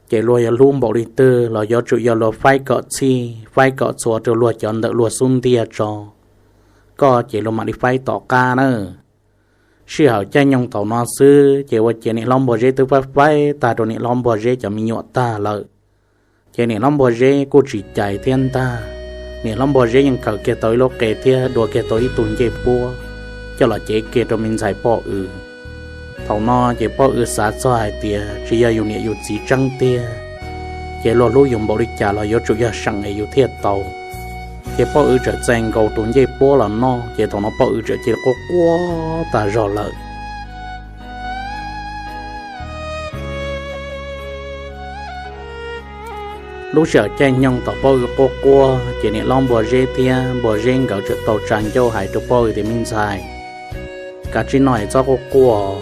Ces luag yuav hlub npaum li twg los yuav tsum yog luag faib kom txhij faib kom txhua rau luag cov ntawm luag xub ntiag tso, koj ces luag mam li faib tom qab na. Sij hawm caij nyoog thaum no xwb ces ua ciav niam hlob Npua Zeb twb faib faib tag rau niam hlob Npua Zeb cov me nyuam tag lawm. Ces niam hlob Npua Zeb kuj tsis cais thiab ntag, niam hlob Npua Zeb yeej khaws kiag tau ib lub qe thiab dua kiag tau ib tug ncej puab coj los cev kiag rau me ntxhais poj W. Thaum no ces poj W xav txog hais tias tsis yog yus niam yus txiv tseeb tiag, ces luag hlub yus npaum li cas los yuav tsum yog seem es yus thiaj tau. Ces poj W txawm txais nkaus tus ncej puab los noj, ces thaum no poj W txawm cia li quaj quaj tag zog lawm. Lub sij hawm caij nyoog thaum poj W quaj quaj ces niam hlob Npua Zeb thiab Npua Zeb nkawd txawm tau tsa ncauj hais rau poj W tias, Me ntxhais, kav tsij noj es txhob quaj quaj.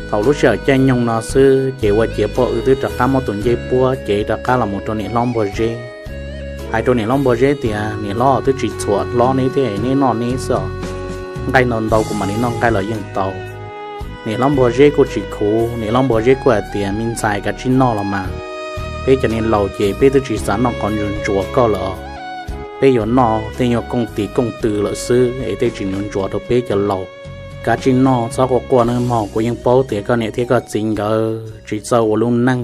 Thaum lub sij hawm caij nyoog no xwb ces ua ciav poj W twb rov qab muab tus ncej puab cev rov qab los mus rau niam hlob Npua Zeb, hais rau niam hlob Npua Zeb tias, Niam hlob, twb tsis txhuam hlob neb thiab, neb noj neb xwb os. Nqaij ntau ntau kuv mam li noj nqaij los yeej tau. Niam hlob Npua Zeb kuj tsis khuv, niam hlob Npua Zeb kuj hais tias, Me ntxhais, kav tsij noj los mas, peb cov niag laus ces peb twb tsis xav noj qhov ntsuag ntsuav koj lawm os. Peb yuav noj tej nyuag kooj tis kooj tw lawm xwb es tej tsis ntsuav ntsuav rau peb cov laus. Kav tsij noj, txhob quaj quaj nawb mog, kuv yeej paub tias koj niam thiab koj txiv nkawd tsis txawj ua lub neej.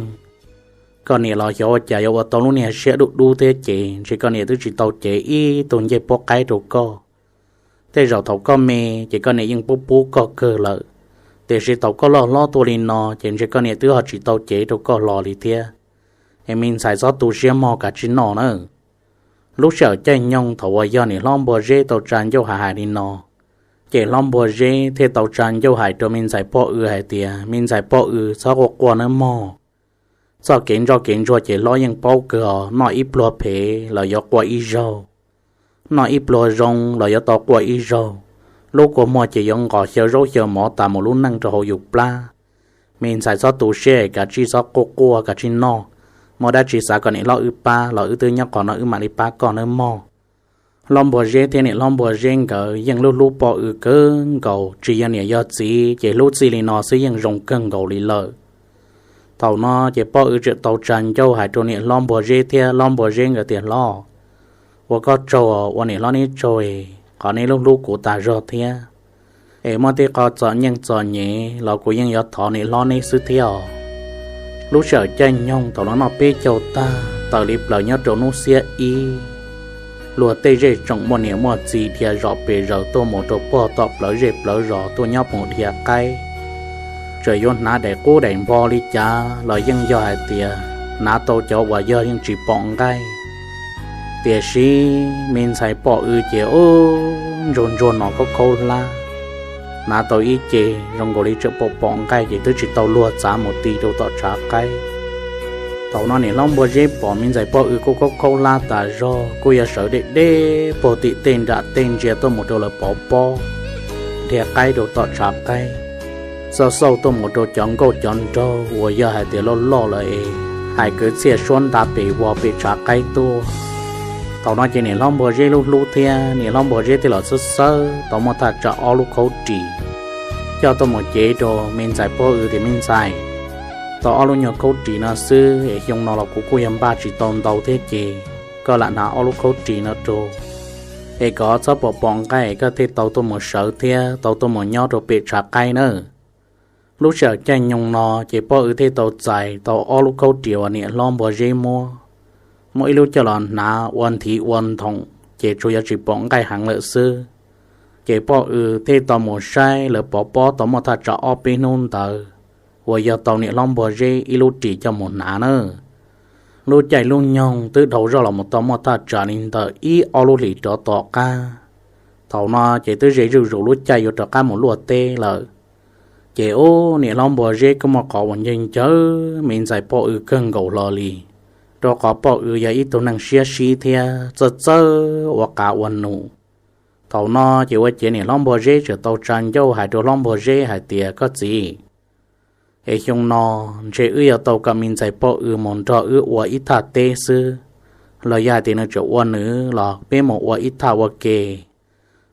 Koj niam los xyov ua cas yuav ua tau lub niag siab dub dub thiab ces ntshe koj niam twb tsis tau cev ib tug ncej puab qaib rau koj. Tej zaum thaum koj me ces koj niam yeej pub pub koj kawg lawm, tiam sis thaum koj loj hlob tuaj li no ces ntshe koj niam twb ho tsis tau cev rau koj hlo li thiab. Es me ntxhais txhob tu siab mog, kav tsij noj nawb. Lub sij hawm caij nyoog thaum uas yog niam hlob Npua Zeb tau tsa ncauj hais hais li no, ces hlob Npua Zeb thiaj tau tsa ncauj hais rau me ntxhais poj W hais tias, Me ntxhais poj W, txhob quaj quaj nawb mog. Txoj kev ntsoj kev ntsuag ces hlob yeej paub kawg os, noj ib pluag phem los yuav quaj ib zaug, noj ib pluag zoo los yuav tau quaj ib zaug. Lub kua muag ces yuav nqos xyaw zaub xyaw mov tas mus lub neej rau hauv yus plab. Me ntxhais txhob tu siab, kav tsij txhob quaj quaj, kav tsij noj. Muaj dab tsi xav kom niam hlob wb pab los wb twb nyob qhov no wb mam li pab koj nawb mog. Hlob Npua Zeb thiab niam hlob Npua Zeb nkawd yeej hlub hlub poj W kawg nkaus, tsis yog niam yog txiv ces hlub txij li no xwb yeej zoo kawg nkaus li lawm. Thaum no ces poj W txawm tau tsa ncauj hais rau niam hlob Npua Zeb thiab hlob Npua Zeb nkawd tias, Hlob, ua koj tsaug, ua niam hlob neb tsaug, qhov neb hlub hlub kuv tas zog thiab. Es muaj tej qho txom nyem txom nyem los kuv yeej yuav thov niam hlob neb xwb thiab os. Lub sij hawm caij nyoog thaum no noj peb caug tag, tawm li plaws nyob rau hnub xiab ib, luag tej zej tsoom muaj niam muaj txiv dhia zom pes zaws tuaj mus rau puag tom plawv zej plawv zos tuaj nyob mus dhia qaib. Txawm yuav hnav daim qub daim npho li cas los yeej yog hais tias hnav tau cov uas yog yeej tsis pom nqaij. Tiam sis me ntxhais poj W ces ub, ntsuag ntsuag no khaub khaub hlab, hnav tau ib ce zoo nkaus li tseem pom pom nqaij ces twb tsis tau luag txav mus ti rau tom tshav qaib. Thaum no niam hlob Npua Zeb pom me ntxhais poj W kuj khaub khaub hlab tas zog, kuj yog sawv deb deb puag tim tej nram tej ntsia tuaj mus rau lawv pov pob, dhia qaib rau tom tshav qaib. xauj xauj tuaj mus rau cov nkauj cov nraug uas yog hais tias loj loj lawm es hais kwv txhiaj suab nta pes vog pem tshav qaib tuaj. Thaum no ces niam hlob Npua Zeb lub hlub thiab niam hlob Npua Zeb thiaj los xawb xawb tau muaj thaj tsam ob lub khaub ris coj tuaj mus cev rau me ntxhais Poj Ws tias, Me ntxhais, tau ob lub nyuag khaub ris no xwb es xyoo no los kuv kuj yog npaj tsis tau ntau thiab ces koj lam hnav ob lub khaub ris no rau es kom txhob pom pom nqaij koj thiaj tau tuaj mus sawv thiab tau tuaj mus nyob rau pem tshav qaib nawb. Lub sij hawm caij nyoog no ces Poj Ws thiaj tau txais tau ob lub khaub ris uas niam hlob Npua Zeb muab, muab ib lub coj los hnav ua nthiv ua nthoom ces tsuas yog tsis pom nqaij heev lawm xwb. Ces Poj Ws thiaj tau mus saib lawv pov pob tau muaj thaj tsam ob peb hnub ntawd uas yog tau niam hlob Npua Zeb ib lub ris coj mus hnav na. Lub caij lub nyoog twb dhau zoj los mus tau muaj thaj tsam li ntawm ib ob lub hlis rov tom qab. Thaum no ces twb ze zuj zus lub caij yuav rov qab mus luaj teb lawm. Ces ub, niam hlob Npua Zeb kuj muaj qhov uas nco nco me ntxhais Poj Ws kawg nkaus hlo li, rau qhov Poj Ws yog ib tug neeg siab sib thiab txawj txawj ua qav ua num. Thaum no ces ua ciav niam hlob Npua Zeb txawm tau tsa ncauj hais rau hlob Npua Zeb hais tias, Koj txiv, es xyoo no ntshe wb yuav tau kom me ntxhais Poj Ws mus nrog wb ua ib thaj teb xwb, los yog hais tias nws tseem ua nws los peb mus ua ib thaj ua ke,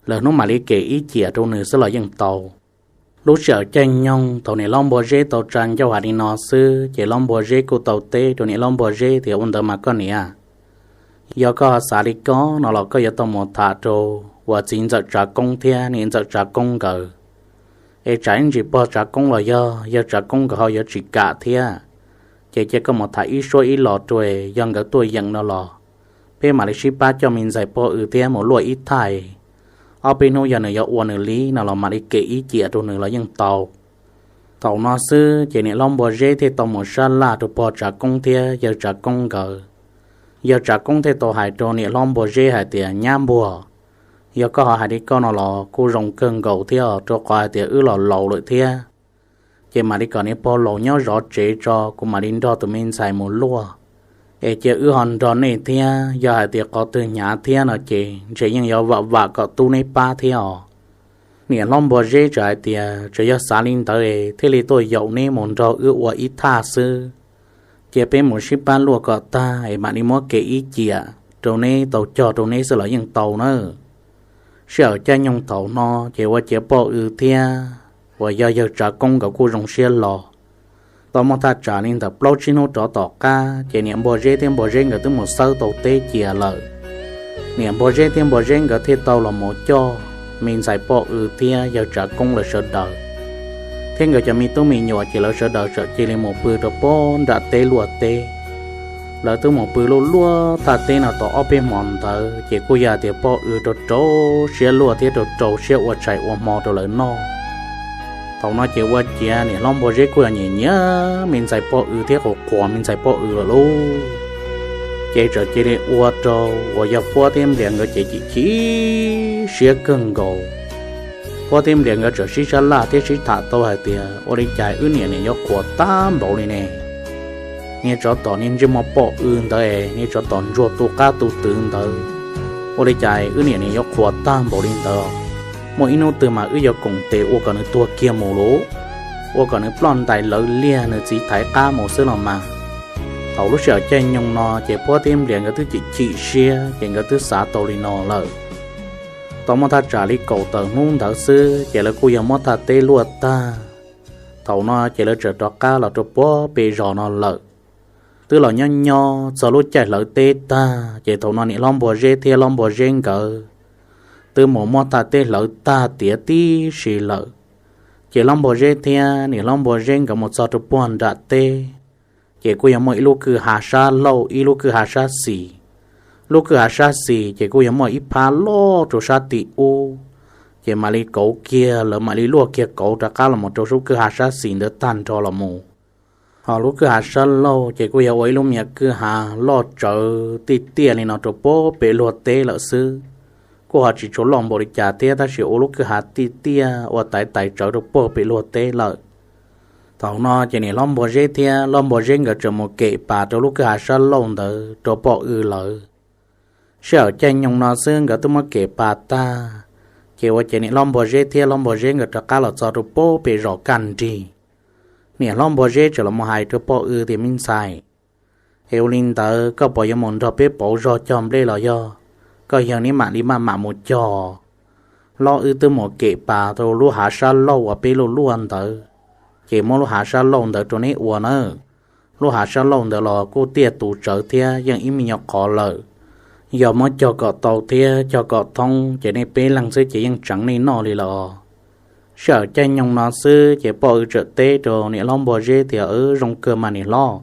lwm hnub mam li kem ib ciam rau nws xwb los yeej tau. Lub sij hawm caij nyoog thaum niam hlob Npua Zeb tau tsa ncauj hais li no xwb ces hlob Npua Zeb kuj tau teb rau niam hlob Npua Zeb tias, Ua ntawd mas koj niam, yog koj xav li ko no los koj yuav tau mus tham rau uas txiv ntxawm Tsav Koob thiab niam ntxawm Tsav Koob nkawd, es tsam ib ntsis pog Tsav Koob los yog yawg Tsav Koob nkawd ho yuav tsis kam thiab. Ces cia koj mus tham ib suab ib los rau, yog nkawd tuaj yeem no los peb mam li sib pab coj me ntxhais Poj Ws thiab mus luaj ib thaj, ob peb hnub yog nws yuav ua nws li no los mam li kem ib ciam rau nws los yeej tau. Thaum no xwb ces niam hlob Npua Zeb thiaj tau mus sab laj rau pog Tsav Koob thiab yawg Tsav Koob nkawd. Yawg Tsav Koob thiaj tau hais rau niam hlob Npua Zeb hais tias, Nyab Npua, yog koj ho hais li koj no los kuj zoo kawg nkaus thiab, rau qhov hais tias wb los laus lawm thiab. Ces mam li kom niam pog laus nyob zov tsev tso, kuv mam li nrog tus me ntxhais mus luaj, es cia wb ho nrog nej thiab, yog hais tias qhov twg hnyav thiab no ces ntshe yeej yuav vam vam kom tub neb pab thiab os. Niam hlob Npua Zeb txawm hais tias, Tsuas yog xav li ntawd es thiaj li tuaj yaum neb mus nrog wb ua ib thaj xwb. Cia peb mus sib pab luaj kom tag es mam li muab kev ib ciam rau neb tau cog rau neb xwb los yeej tau nawb. Sij hawm caij nyoog thaum no ces ua ciav Poj Ws thiab uas yog yawg Tsav Koob nkawd kuj zoo siab los. Tau muaj thaj tsam li ntawm plaub tsib hnub rov tom qab ces niam Npua Zeb thiab Npua Zeb nkawd twb mus xawb tau teb cia lawm. Niam Npua Zeb thiab Npua Zeb nkawd thiaj tau los mus coj me ntxhais Poj Ws thiab yawg Tsav Koob lawv sawv daws, thiab nkawd cov me tub me nyuam ces lawv sawv daws txawm cia li mus pw rau pob nram teb luaj teb. Lawv twb mus pw luaj luaj thaj teb no tau ob peb hmo ntawd ces kuj yog tias Poj Ws rau rau siab luaj thiab rau rau siab ua tshais ua hmo rau lawv noj. Thaum no ces ua ciav niam hlob Npua Zeb kuj yog nyiam nyiam me ntxhais Poj Ws thiab qhuas qhuas me ntxhais Poj Ws lawm lauj. Ces txawm cia li ua rau uas yog Puab thiab Nplias nkawd ces chim chim siab kawg nkaus. Puab thiab Nplias nkawd txawm sib sab laj thiab sib tham tau hais tias, Ua li cas wb niam niam yuav qhuas tag npaum li ne? Niag tsov tom niag ntsej muag Poj Ws ntawd, niag tsov tom ntsuag tu qab tu twv ntawd, ua li cas wb niam niam yuav qhuas tag npaum li ntawd? Muaj ib hnub twg mas wb yuav koom tes ua kom nws tuag kiag mus lauj, ua kom nws ploj ntais lawv liag nws txiv thaiv qab mus xwb los mas. Thaum lub sij hawm caij nyoog no ces Puab thiab Nplias nkawd twb chim chim siab ces nkawd twb xav tau li no lawm. Tau muaj thaj tsam li kaum tawm hnub ntawd xwb ces lawv kuj yog muab thaj teb luaj tag. Thaum no ces lawv txawm rov qab los rau puag pem zos no lawm. Twb los nyob nyob txog lub caij hlawv teb tag ces thaum no niam hlob Npua Zeb thiab hlob Npua Zeb nkawd twb mus muab thaj teb hlawv tag tiav tib si lawm. Ces hlob Npua Zeb thiab niam hlob Npua Zeb nkawd mus txog rau puag nram teb, ces kuj yog muaj ib lub kwj ha sab laug ib lub kwj ha sab xis. Lub kwj ha sab xis ces kuj yog muaj ib phab loj rau sab tim ub, ces mam li kauv kiag, lawv mam li luaj kiag kauv rov qab los mus rau lub kwj ha sab xis ntawd tag nrho los mus. Ho lub kwj ha sab laug ces kuj yog ua ib lub me nyuam kwj ha loj tsawv tiaj tiaj li no rau puag pem luag teb lawm xwb. Kuj ho tsis tshua loj npaum li cas thiab tab sis ua lub kwj ha tiaj tiaj ua tais tais tsawv rau puag pem luag teb lawm. Thaum no ces niam hlob Npua Zeb thiab hlob Npua Zeb nkawd txawm mus kem pas rau lub kwj ha sab laug ntawd rau Poj Ws lawv. Sij hawm caij nyoog no xwb nkawd twb muab kem pas tag, Ces ua ciav niam hlob Npua Zeb thiab hlob Npua Zeb nkawd rov qab los txog rau pem zos kaj nrig. Niam hlob Npua Zeb txawm los mus hais rau Poj Ws tias, Me ntxhais, es ua li ntawd koj puas yuav mus nrog peb pauv zog cog nplej los yog koj yawg neb mam li maj mam mus cog? Hlob wb twb mus kem pas rau lub hav sab laug uas peb luaj luaj ntawd, ces muab lub hav sab laug ntawd rau neb ua nawb. Lub hav sab laug ntawd los kuj tiaj tus tsawv thiab yeej ib me nyuam qhov lawm. Yog muab cog kom tau thiab cog kom thoob ces nej peb leeg xwb ces yeej tseev nej noj li lawm os. Sij hawm caij nyoog no xwb ces Poj Ws txawm teb rau niam hlob Npua Zeb tias, Zoo kawg mas niam hlob.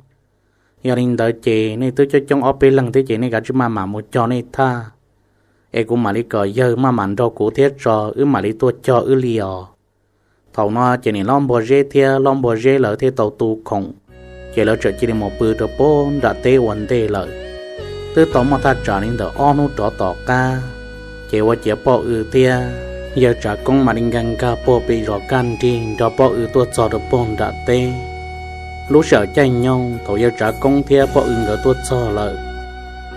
Yog li ntawd ces nej twb coob coob ob peb leeg thiab ces nej kav tsij maj mam mus cog nej thaj, es kuv mam li kom yawg maj mam nrog kuv thiab tso, wb mam li tuaj cog wb li os. Thaum no ces niam hlob Npua Zeb thiab hlob Npua Zeb lawv thiaj tau tu khoom, ces lawv txawm cia li mus pw rau pem nram teb ua ntej lawm. Twb tau muaj thaj tsam li ntawm ob hnub rov tom qab, ces ua ciav Poj Ws thiab yawg Tsav Koob mam li nkag nkag puag pem zos kaj nrig nrog Poj Ws tuaj txog rau puag nram teb. Lub sij hawm caij nyoog thaum yawg Tsav Koob thiab Poj Ws nkawd tuaj txog lawm,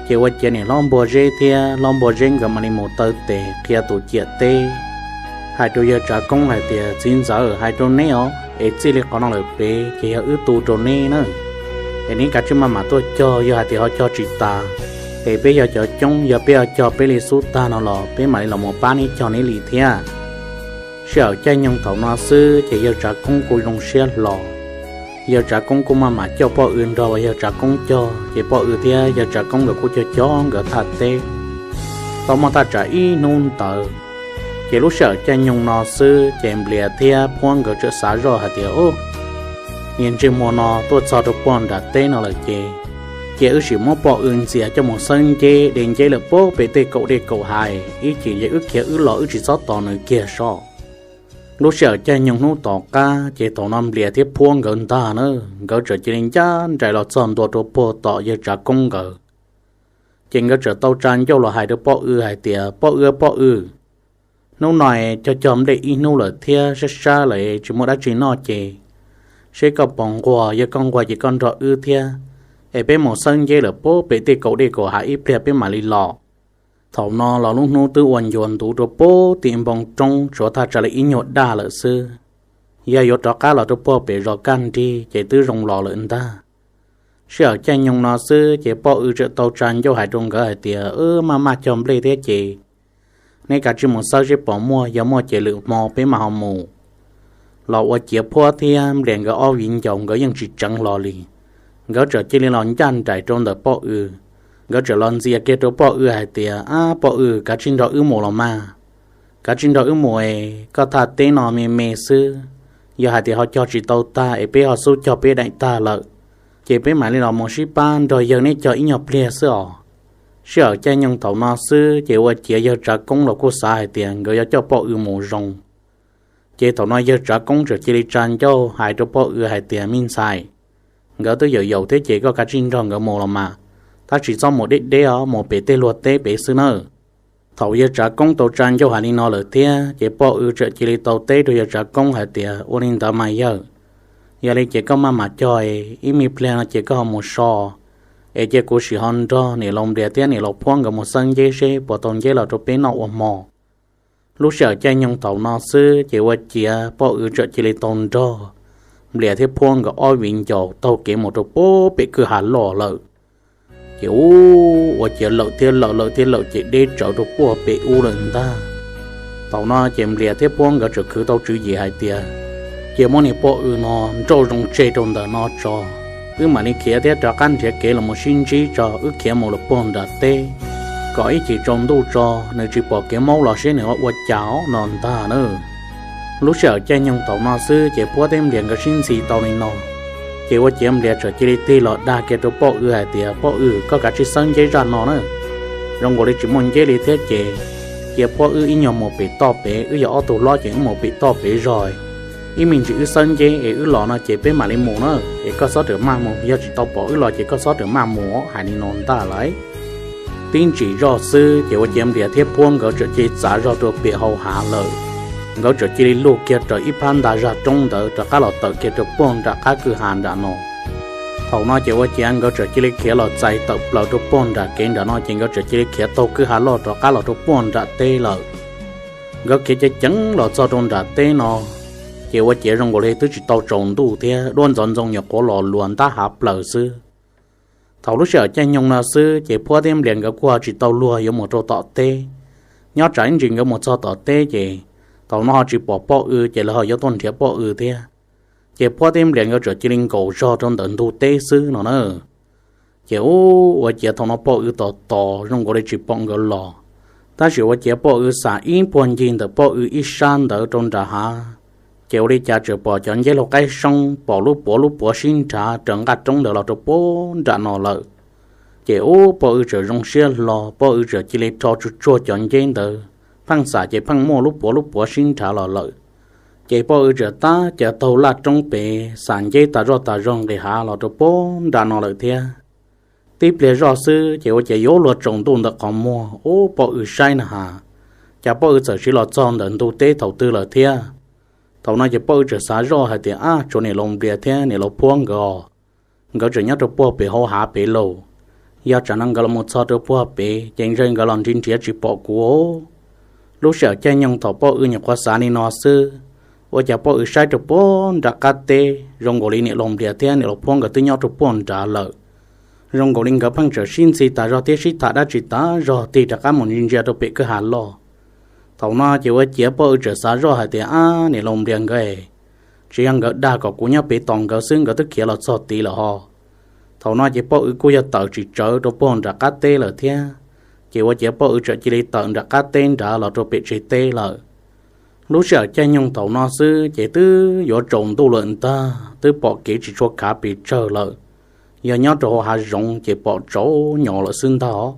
ces ua ciav niam hlob Npua Zeb thiab hlob Npua Zeb nkawd mam li mus taw tes qhia tus ciam teb, hais rau yawg Tsav Koob hais tias, Txiv ntxawm, hais rau neb os, es txij li qhov no lawm pem ces yog wb tu rau neb na. Es neb kav tsij maj mam tuaj cog, yog hais tias ho cog tsis tas, es peb yog cov coob, yog peb ho cog peb li xub tag no los peb mam li los mus pab neb cog neb li thiab. Sij hawm caij nyoog thaum no xwb ces yawg Tsav Koob kuj zoo siab hlo. Yawg Tsav Koob kuj maj mam coj Poj Ws nrog yawg Tsav Koob cog, ces Poj Ws thiab yawg Tsav Koob nkawd kuj cog cog nkawd thaj teb. Tau muaj thaj tsam ib hnub ntawd, ces lub sij hawm caij nyoog no xwb ces Nplias thiab Phuab nkawd txawm xav zoj hais tias, Ub, niag ntsej muag no tuaj txog rau puag nram teb no lawm ces, cia wb sim muab Poj Ws ntxias coj mus xawb nceb de nceb lawm puag pem tej kaum dej kaum hav, ib chim ces wb khiav wb los wb tsis txhob tos nws kiag so. Lub sij hawm caij nyoog hnub tom qab ces thaum no Nplias thiab Phuab nkawd ntag na, nkawd txawm cia li ncaj nraim los txog ntua rau puag tom yawg Tsav Koob nkawd. Ces nkawd txawm tau tsa ncauj los hais rau Poj Ws hais tias, Poj Ws, Poj Ws, hnub no cog cog nplej ib hnub lawm thiab sab sab lawm tsis muaj dab tsi noj ces seb koj puas nquag, yog koj nquag ces koj nrog wb thiab, es peb mus xawb nceb lawm puag pem tej kaum dej kaum hav ib pliag peb mam li los. Thaum no los lub hnub twb ua ncua ntuv rau puag tim npoo roob, tshuav thaj tsam li ib nyuag daj lawm xwb. Yog yuav rov qab los rau puag pem zos kaj nrig ces twb zoo los lawm ntag. Sij hawm caij nyoog no xwb ces Poj Ws txawm tau tsa ncauj hais rau nkawd hais tias, Wb maj maj cog nplej thiab ces neb kav tsij mus xawb seb puas muaj, yog muaj ces lwm hmo peb mam ho mus. Los ua ciav Phuab thiab Nplias nkawd ob viv ncaus nkawd yeej tsis tseev hlo li. Nkawd txawm cia li los ncaj nraim rau ntawm Poj Ws. Nkawd txawm los ntxias kiag rau Poj Ws hais tias, Ab Poj Ws, kav tsij nrog wb mus los mas. Kav tsij nrog wb mus es koj thaj teb no me me xwb, yog hais tias ho cog tsis tau tag es peb ho xub cog peb daim tag lawm, ces peb mam li los mus sib pab nrog yawg neb cog ib nyuag pliag xwb os. Sij hawm caij nyoog thaum no xwb ces ua ciav yawg Tsav Koob los kuj xav hais tias nkawd yuav coj Poj Ws mus zoo. Ces thaum no yawg Tsav Koob txawm cia li tsa ncauj hais rau Poj Ws hais tias, Me ntxhais, nkawd twb yaum yaum thiab ces koj kav tsij nrog nkawd mus los mas, tab sis txhob mus deb deb os, mus pem tej luag teb pem xwb nawb. Thaum yawg Tsav Koob tau tsa ncauj hais li no lawm thiab ces Poj Ws txawm cia li tau teb rau yawg Tsav Koob hais tias, Ua li ntawd mas yawg, yog li ces koj maj mam cog, ib me pliag no ces koj ho mus so, es cia kuv sim ho nrog niam laus Nplias thiab niam laus Phuab nkawd mus xawb nceb seb puas tau nceb los rau peb noj ua hmo. Lub sij hawm caij nyoog thaum no xwb ces ua ciav Poj Ws txawm cia li tau nrog Nplias thiab Phuab nkawd ob viv ncaus taug kev mus rau puag pem kwj ha loj lawm. Ces ua ciav lawm thiab lawm, lawm thiab lawm ces deb tsawv rau puag pem ub lawm ntag. Thaum no ces Nplias thiab Phuab nkawd txawm khwv tau tswv yim hais tias, Cia muab niag Poj Ws no nrauj zoo tseg rau ntawm no tso, wb mam li khiav thiab rov qab nrhiav kev los mus sib ntsib tso, wb khiav mus lawm puag nram teb, kom ib chim tsaus ntuj tso nws tsis pom kev maub los seb nws ua cas no ntag na. Lub sij hawm caij nyoog thaum no xwb ces Phuab thiab Nplias nkawd sib ntxhi tau li no, ces ua ciav Nplias txawm cia li tig los dag kiag rau Poj Ws hais tias, Poj Ws, koj kav tsij xawb nceb zaj no na, zoo nkaus li tsis muaj nceb li thiab ces cia Phuab wb ib nyuag mus pem toj pem, wb yog ob tug hlob ces wb mus pem toj pem zog, ib me ntsis wb xawb nceb es wb los no ces peb mam li mus na, es koj txhob rawm maj mus, yog tsis tau pom wb los ces koj txhob rawm maj mus, hais li no ntag lauj. Tib ntsis zoj xwb ces ua ciav Nplias thiab Phuab nkawd txawm cia li txav zog rau pem hau hav lawm. Nkawd txawm cia li luj kiag raws ib phab ntag zaj roob ntawd rov qab los tawm kiag rau puag nram qab kwj ha nram no. Thaum no ces ua ciav nkawd txawm cia li khiav los txais tawm plaws rau puag nram kev nram no ces nkawd txawm cia li khiav taug kwj ha loj rov qab los rau puag nram teb lawm. Nkawd khiav ceev ceev los txog rau nram teb no, ces ua ciav zoo nkaus li twb tsis tau tsaus ntuj thiab, duab ntxoov ntxoo nyuam qhuav los luas ntab hav plaws xwb. Thaum lub sij hawm caij nyoog no xwb ces Phuab thiab Nplias nkawd kuj ho tsis tau luag yuav mus rau tom teb. Nyob tsam ib ntsis nkawd mus txog tom teb ces thaum no ho tsis pom Poj Ws ces lawv ho yuav tuaj nrhiav Poj Ws thiab. Ces Phuab thiab Nplias nkawd txawm cia li nkaum zog rau ntawm ntug teb xwb no na. Ces ua ciav thaum no Poj Ws tos tos zoo nkaus li tsis pom nkawd los, tab sis ua ciav Poj Ws xam ib puag ncig ntawm Poj Ws ib sab ntawd rau nram hav, ces ua li cas txawm pom cov nceb laug qaib soob pom lub puav lub puav sib nrhav raws nqaj roob ntawd los rau puag nram no lawm. Ces ub Poj Ws txawm zoo siab hlo, Poj Ws txawm cia li rho tsuag tsuag cov nceb ntawd, pheej xam ces pheej muaj lub puav lub puav sib nrhav los lawm. Ces Poj Ws txawm tab cav taug laj roob pem xam nceb tas zoj tas zog nqis hav los rau puag nram no lawm thiab. Tib pliag zoj xwb ces ua ciav yuav luag tsaus ntuj ntawm qhov muag, ub Poj Ws saib na has, cas Poj Ws txawm tsiv los txog ntawm ntug teb thaum twg lawm thiab. Thaum no ces Poj Ws txawm xav zoj hais tias, ab, tshuav niam laus Nplias thiab niam laus Phuab nkawd os, nkawd tseem nyob rau puag pem hauv hav pem lauj. Yog tsam no nkawd los mus txog rau puag pem ces ntshe nkawd los nrhiav nrhiav tsis pom kuv. Lub sij hawm caij nyoog thaum Poj Ws nyuam qhuav xav li no xwb, ua cas Poj Ws saib rau puag nram qab teb zoo nkaus li niam laus Nplias thiab niam laus Phuab nkawd twb nyob rau puag nrad lawm. Zoo nkaus li nkawd pheej tseem sib ntxhi tas zog thiab sib tham dab tsi tas zog tig rov qab mus ntsia ntsia rau pem kwj ha loj. Thaum no ces ua ciav Poj Ws txawm xav zoj hais tias, ab, niam laus Nplias nkawd, tsis yog nkawd dag kom kuv nyob pem tos nkawd xwb, nkawd twb khiav los txog tid lawm ho. Thaum no ces Poj Ws kuj yog tawm tsis tsawv rau puag nram qab teb lawm thiab. Ces ua ciav Poj Ws txawm cia li tawm nram qab teb nrad los rau pem tsev teb lawm. Lub sij hawm caij nyoog thaum no xwb ces twb yuav tsaus ntuj lawm ntag, twb pom kev tsis tshua khav pes tsawg lawm. Yog nyob rau hauv hav zoov ces pom tsaus nyo lawm xwb ntag.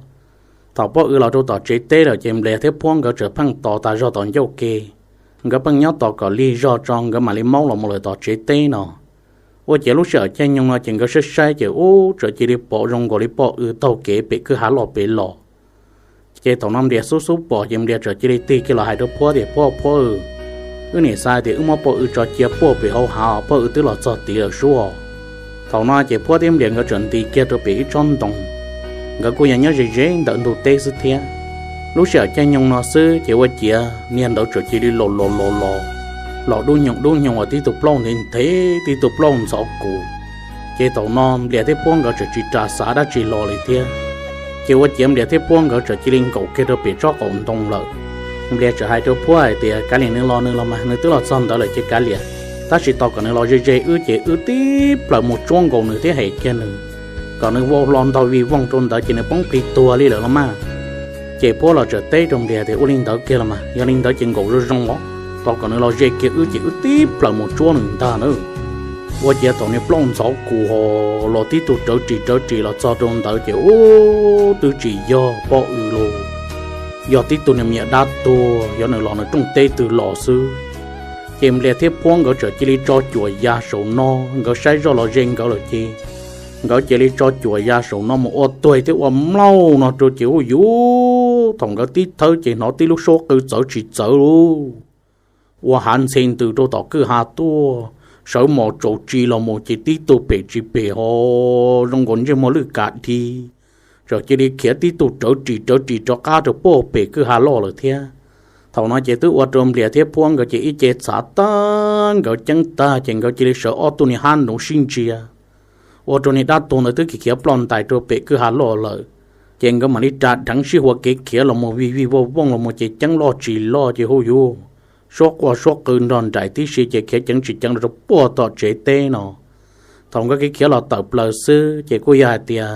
Thaum Poj Ws los rau tom tsev teb lawm ces Nplias thiab Phuab nkawd txawm pheej tos tas zog tom ncauj ke. Nkawd pheej nyob tos kom lig zog tso nkawd mam li maub los mus lawm tom tsev teb no. Ua ciav lub sij hawm caij nyoog no ces nkawd saib saib ces ub txawm cia li pom zoo nkaus li Poj Ws taug kev pem kwj ha loj pem los. Ces thaum no Nplias xub xub pom ces Nplias txawm cia li tig kiag los hais rau Phuab tias, Phuab, Phuab, wb niam xav tias wb muab Poj Ws tso cia puag pem hauv hav, Poj Ws twb los txog tid lawm sub. Thaum no ces Phuab thiab Nplias nkawd txawm nti kiag rau pem ib tsob ntoo. Nkawd kuj yog nyob ze ze ntawm ntug teb xwb thiab. Lub sij hawm caij nyoog no xwb ces ua ciav niag ntawd txawm cia li los los los los, los dub nyoog dub nyoog uas tib tug plaub ntev ntev tib tug plaub ntxhov kus. Ces thaum no Nplias thiab Phuab nkawd txawm tsis ras xav dab tsi los li thiab. Ces ua ciav Nplias thiab Phuab nkawd txawm cia li nkaum kiag rau pem tsob qaum ntoo lawm. Nplias txawm hais rau Phuab hais tias, kav liam nws los nws los mas, nws twb los txog ntawd lawm ces kav liam, tab sis tos kom nws los ze ze wb ces wb tib plaws mus tsuab nkaus nws thiab hem kiag nws, kom nws vau hlo ntog vij voog rau ntawd ces nws poob qis tuag li lawm los mas. Ces Phuab los txawm teb rau Nplias tias, ua li ntawd kiag los mas, yog li ntawd ces nkaum zoo zoo os, tos kom nws los ze kiag wb ces wb tib plaws mus tsuab nws ntag na. Ua ciav thaum niag plaub ntxhov kus ho los tib tug rawv ris rawv ris los txog rau ntawd ces ub twb tsis yog Poj Ws los, yog tib tug niag me nyuam dab tuag, yog nws los nws rooj teb twg los xwb. Ces Nplias thiab Phuab nkawd txawm cia li tso cuam ya saum no, nkawd saib zoj los ze nkawd lawm ces nkawd cia li tso cuam ya saum no mus ua tuag thiab ua mlauj no rau ces ub yuv, thaum nkawd tib thawb ces hnov tib lub suab qw txawv tsis txawv lub ua hav ntxhe ntws rau tom kwj ha tuaj, sawv mos tsaus tsis los mus ces tib tug pem tsis pem ho zoo nkaus ntsej muag lwj kav dhi, txawm cia li khiav tib tug rawv ris rawv ris rov qab rau puag pem kwj ha loj lawm thiab. Thaum no ces twb ua rau Nplias thiab Phuab nkawd ces ib ce txhav tag, nkawd ceeb tag ces nkawd cia li sawv ob tug niag hab nuv sib ntsia, ua rau niag dab tuag ntawd twb khiav ploj ntais rau pem kwj ha loj lawm. Ces nkawd mam li ras dheev sib hua kev khiav los mus vij vij vooj vooj los mus ces ceeb loj tsis loj ces hu yuv, suab quaj suab qw nrog nraim tib si ces khiav ceev tsis ceev los rau puag tom tsev teb no. Thaum nkawd khiav khiav los tawm plaws xwb ces kuj yog hais tias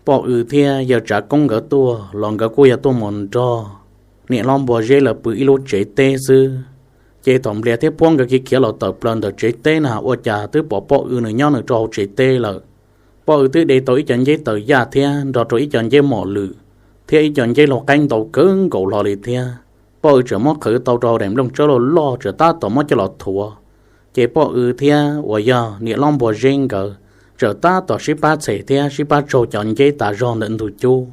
Poj Ws thiab yawg Tsav Koob nkawd tuaj los nkawd kuj yog tuaj mus nrog niam hlob Npua Zeb lawv pw ib lub tsev teb xwb. Ces thaum Nplias thiab Phuab nkawd khiav khiav los tawm plaws ntawm tsev teb na ua cas twb pom Poj Ws nws nyob nws rau hauv tsev teb lawm. Poj Ws twb de tau ib co nceb taws yaj thiab nrog rau ib co nceb mom lwm thiab ib co nceb laug qaib ntau kawg nkaus hlo li thiab. Poj Ws tseem muab qhwv tau rau hauv daim nplooj tsawb loj loj tseem tab tom muab coj los thuav. Ces Poj Ws thiab uas yog niam hlob Npua Zeb nkawd tseem tab tom sib pab txhem thiab sib pab tsaug cov nceb tas zog ntawm ntug cub.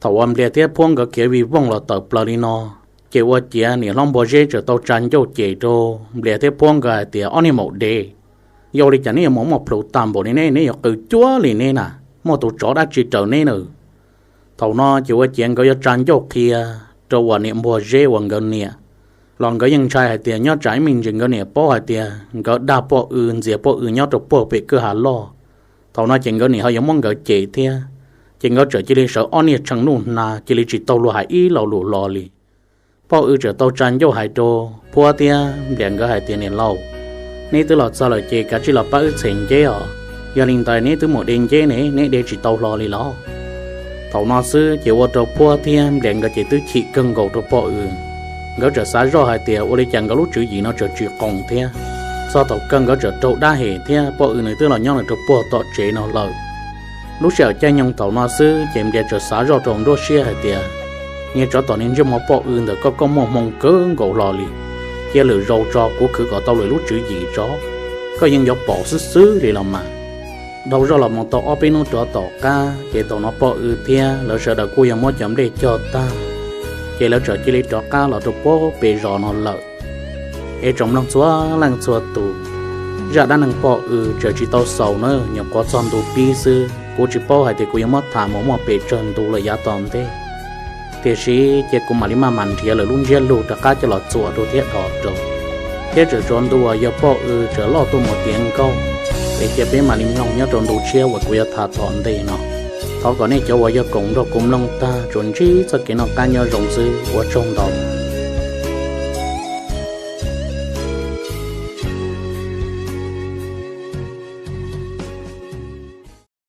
Thaum uas Nplias thiab Phuab nkawd khiav vij vooj los tawm plaws li no, ces ua ciav niam hlob Npua Zeb tseem tau tsa ncauj cem rau Nplias thiab Phuab nkawd hais tias, ob niag maum dev, yog ua li cas neb yuav mus muaj plhus tag npaum li neb, neb yuav qw cuab li neb na, muaj tus tsov dab tsi raws neb na? Thaum no ces ua ciav nkawd yuav tsa ncauj qhia rau uas niam Npua Zeb uas nkawd niam, los nkawd yeej ntshai hais tias nyob tsam ib me ntsis nkawd niam paub hais tias nkawd dag poj W ntxias poj W nyob rau puag pem kwj ha loj, thaum no ces nkawd niam ho yuav muab nkawd cem thiab. Ces nkawd txawm cia li sawv ob niag tshee nuj hnav cia li tsis tau luag hais ib lo lus los li. Poj W txawm tau tsa ncauj hais rau Phuab thiab Nplias nkawd hais tias, Niam laus, neb twb los txog lawm ces kav tsij los pab wb txhem nceb os. Yog li ntawd neb twb mus de nceb ne, neb de tsis tau hlo li los? Thaum no xwb ces ua rau Phuab thiab Nplias nkawd ces twb chim kawg nkaus rau poj W. Nkawd txawm xav zoj hais tias ua li cas nkawd lub tswv yim no txawm tsis qoos thiab. Txog thaum kawg nkawd txawm raug dab hem thiab poj W nws twb los nyob nws rau puag tom tsev no lawm. Lub sij hawm caij nyoog thaum no xwb ces Nplias txawm xav zoj rau nruab siab hais tias, Niag tsov tom niag ntsej muag poj W ntawm koj, koj muaj hmoo kawg nkaus hlo li. Cia lwm zaus tso kuv khwv kom tau lwm lub tswv yim tso, koj yeej yuav pom xwb xwb li los mas. Dhau zoj los mus tau ob peb hnub rov tom qab ces thaum no poj W thiab lawv sawv daws kuj yog muab cov nplej cog tag, ces lawv txawm cia li rov qab los rau puag pem zos no lawm. Es tsoom mloog txhua leej txhua tus, zaj dab neeg poj W txawm tsis tau xaus na, nyuam qhuav txog ntu pib xwb, kuv tsis paub hais tias kuv yuav muab tham mus muaj pes tsawg ntu lawm yav tom ntej. Tiam sis cia kuv mam li maj mam nrhiav lawm lub ntsiab lus rov qab coj los txuas rau thiab dhos rau. Thiab txawm txog ntu uas yog poj W txawm loj tuaj mus tiav nkauj, es cia peb mam li mloog nyob rau ntu tshiab uas kuv yuav tham tom ntej no. Thov kom nej cov uas yog koom nrog kuv mloog tag tsuas ntsib txoj kev noj qab nyob zoo xwb, ua tsaug ntau.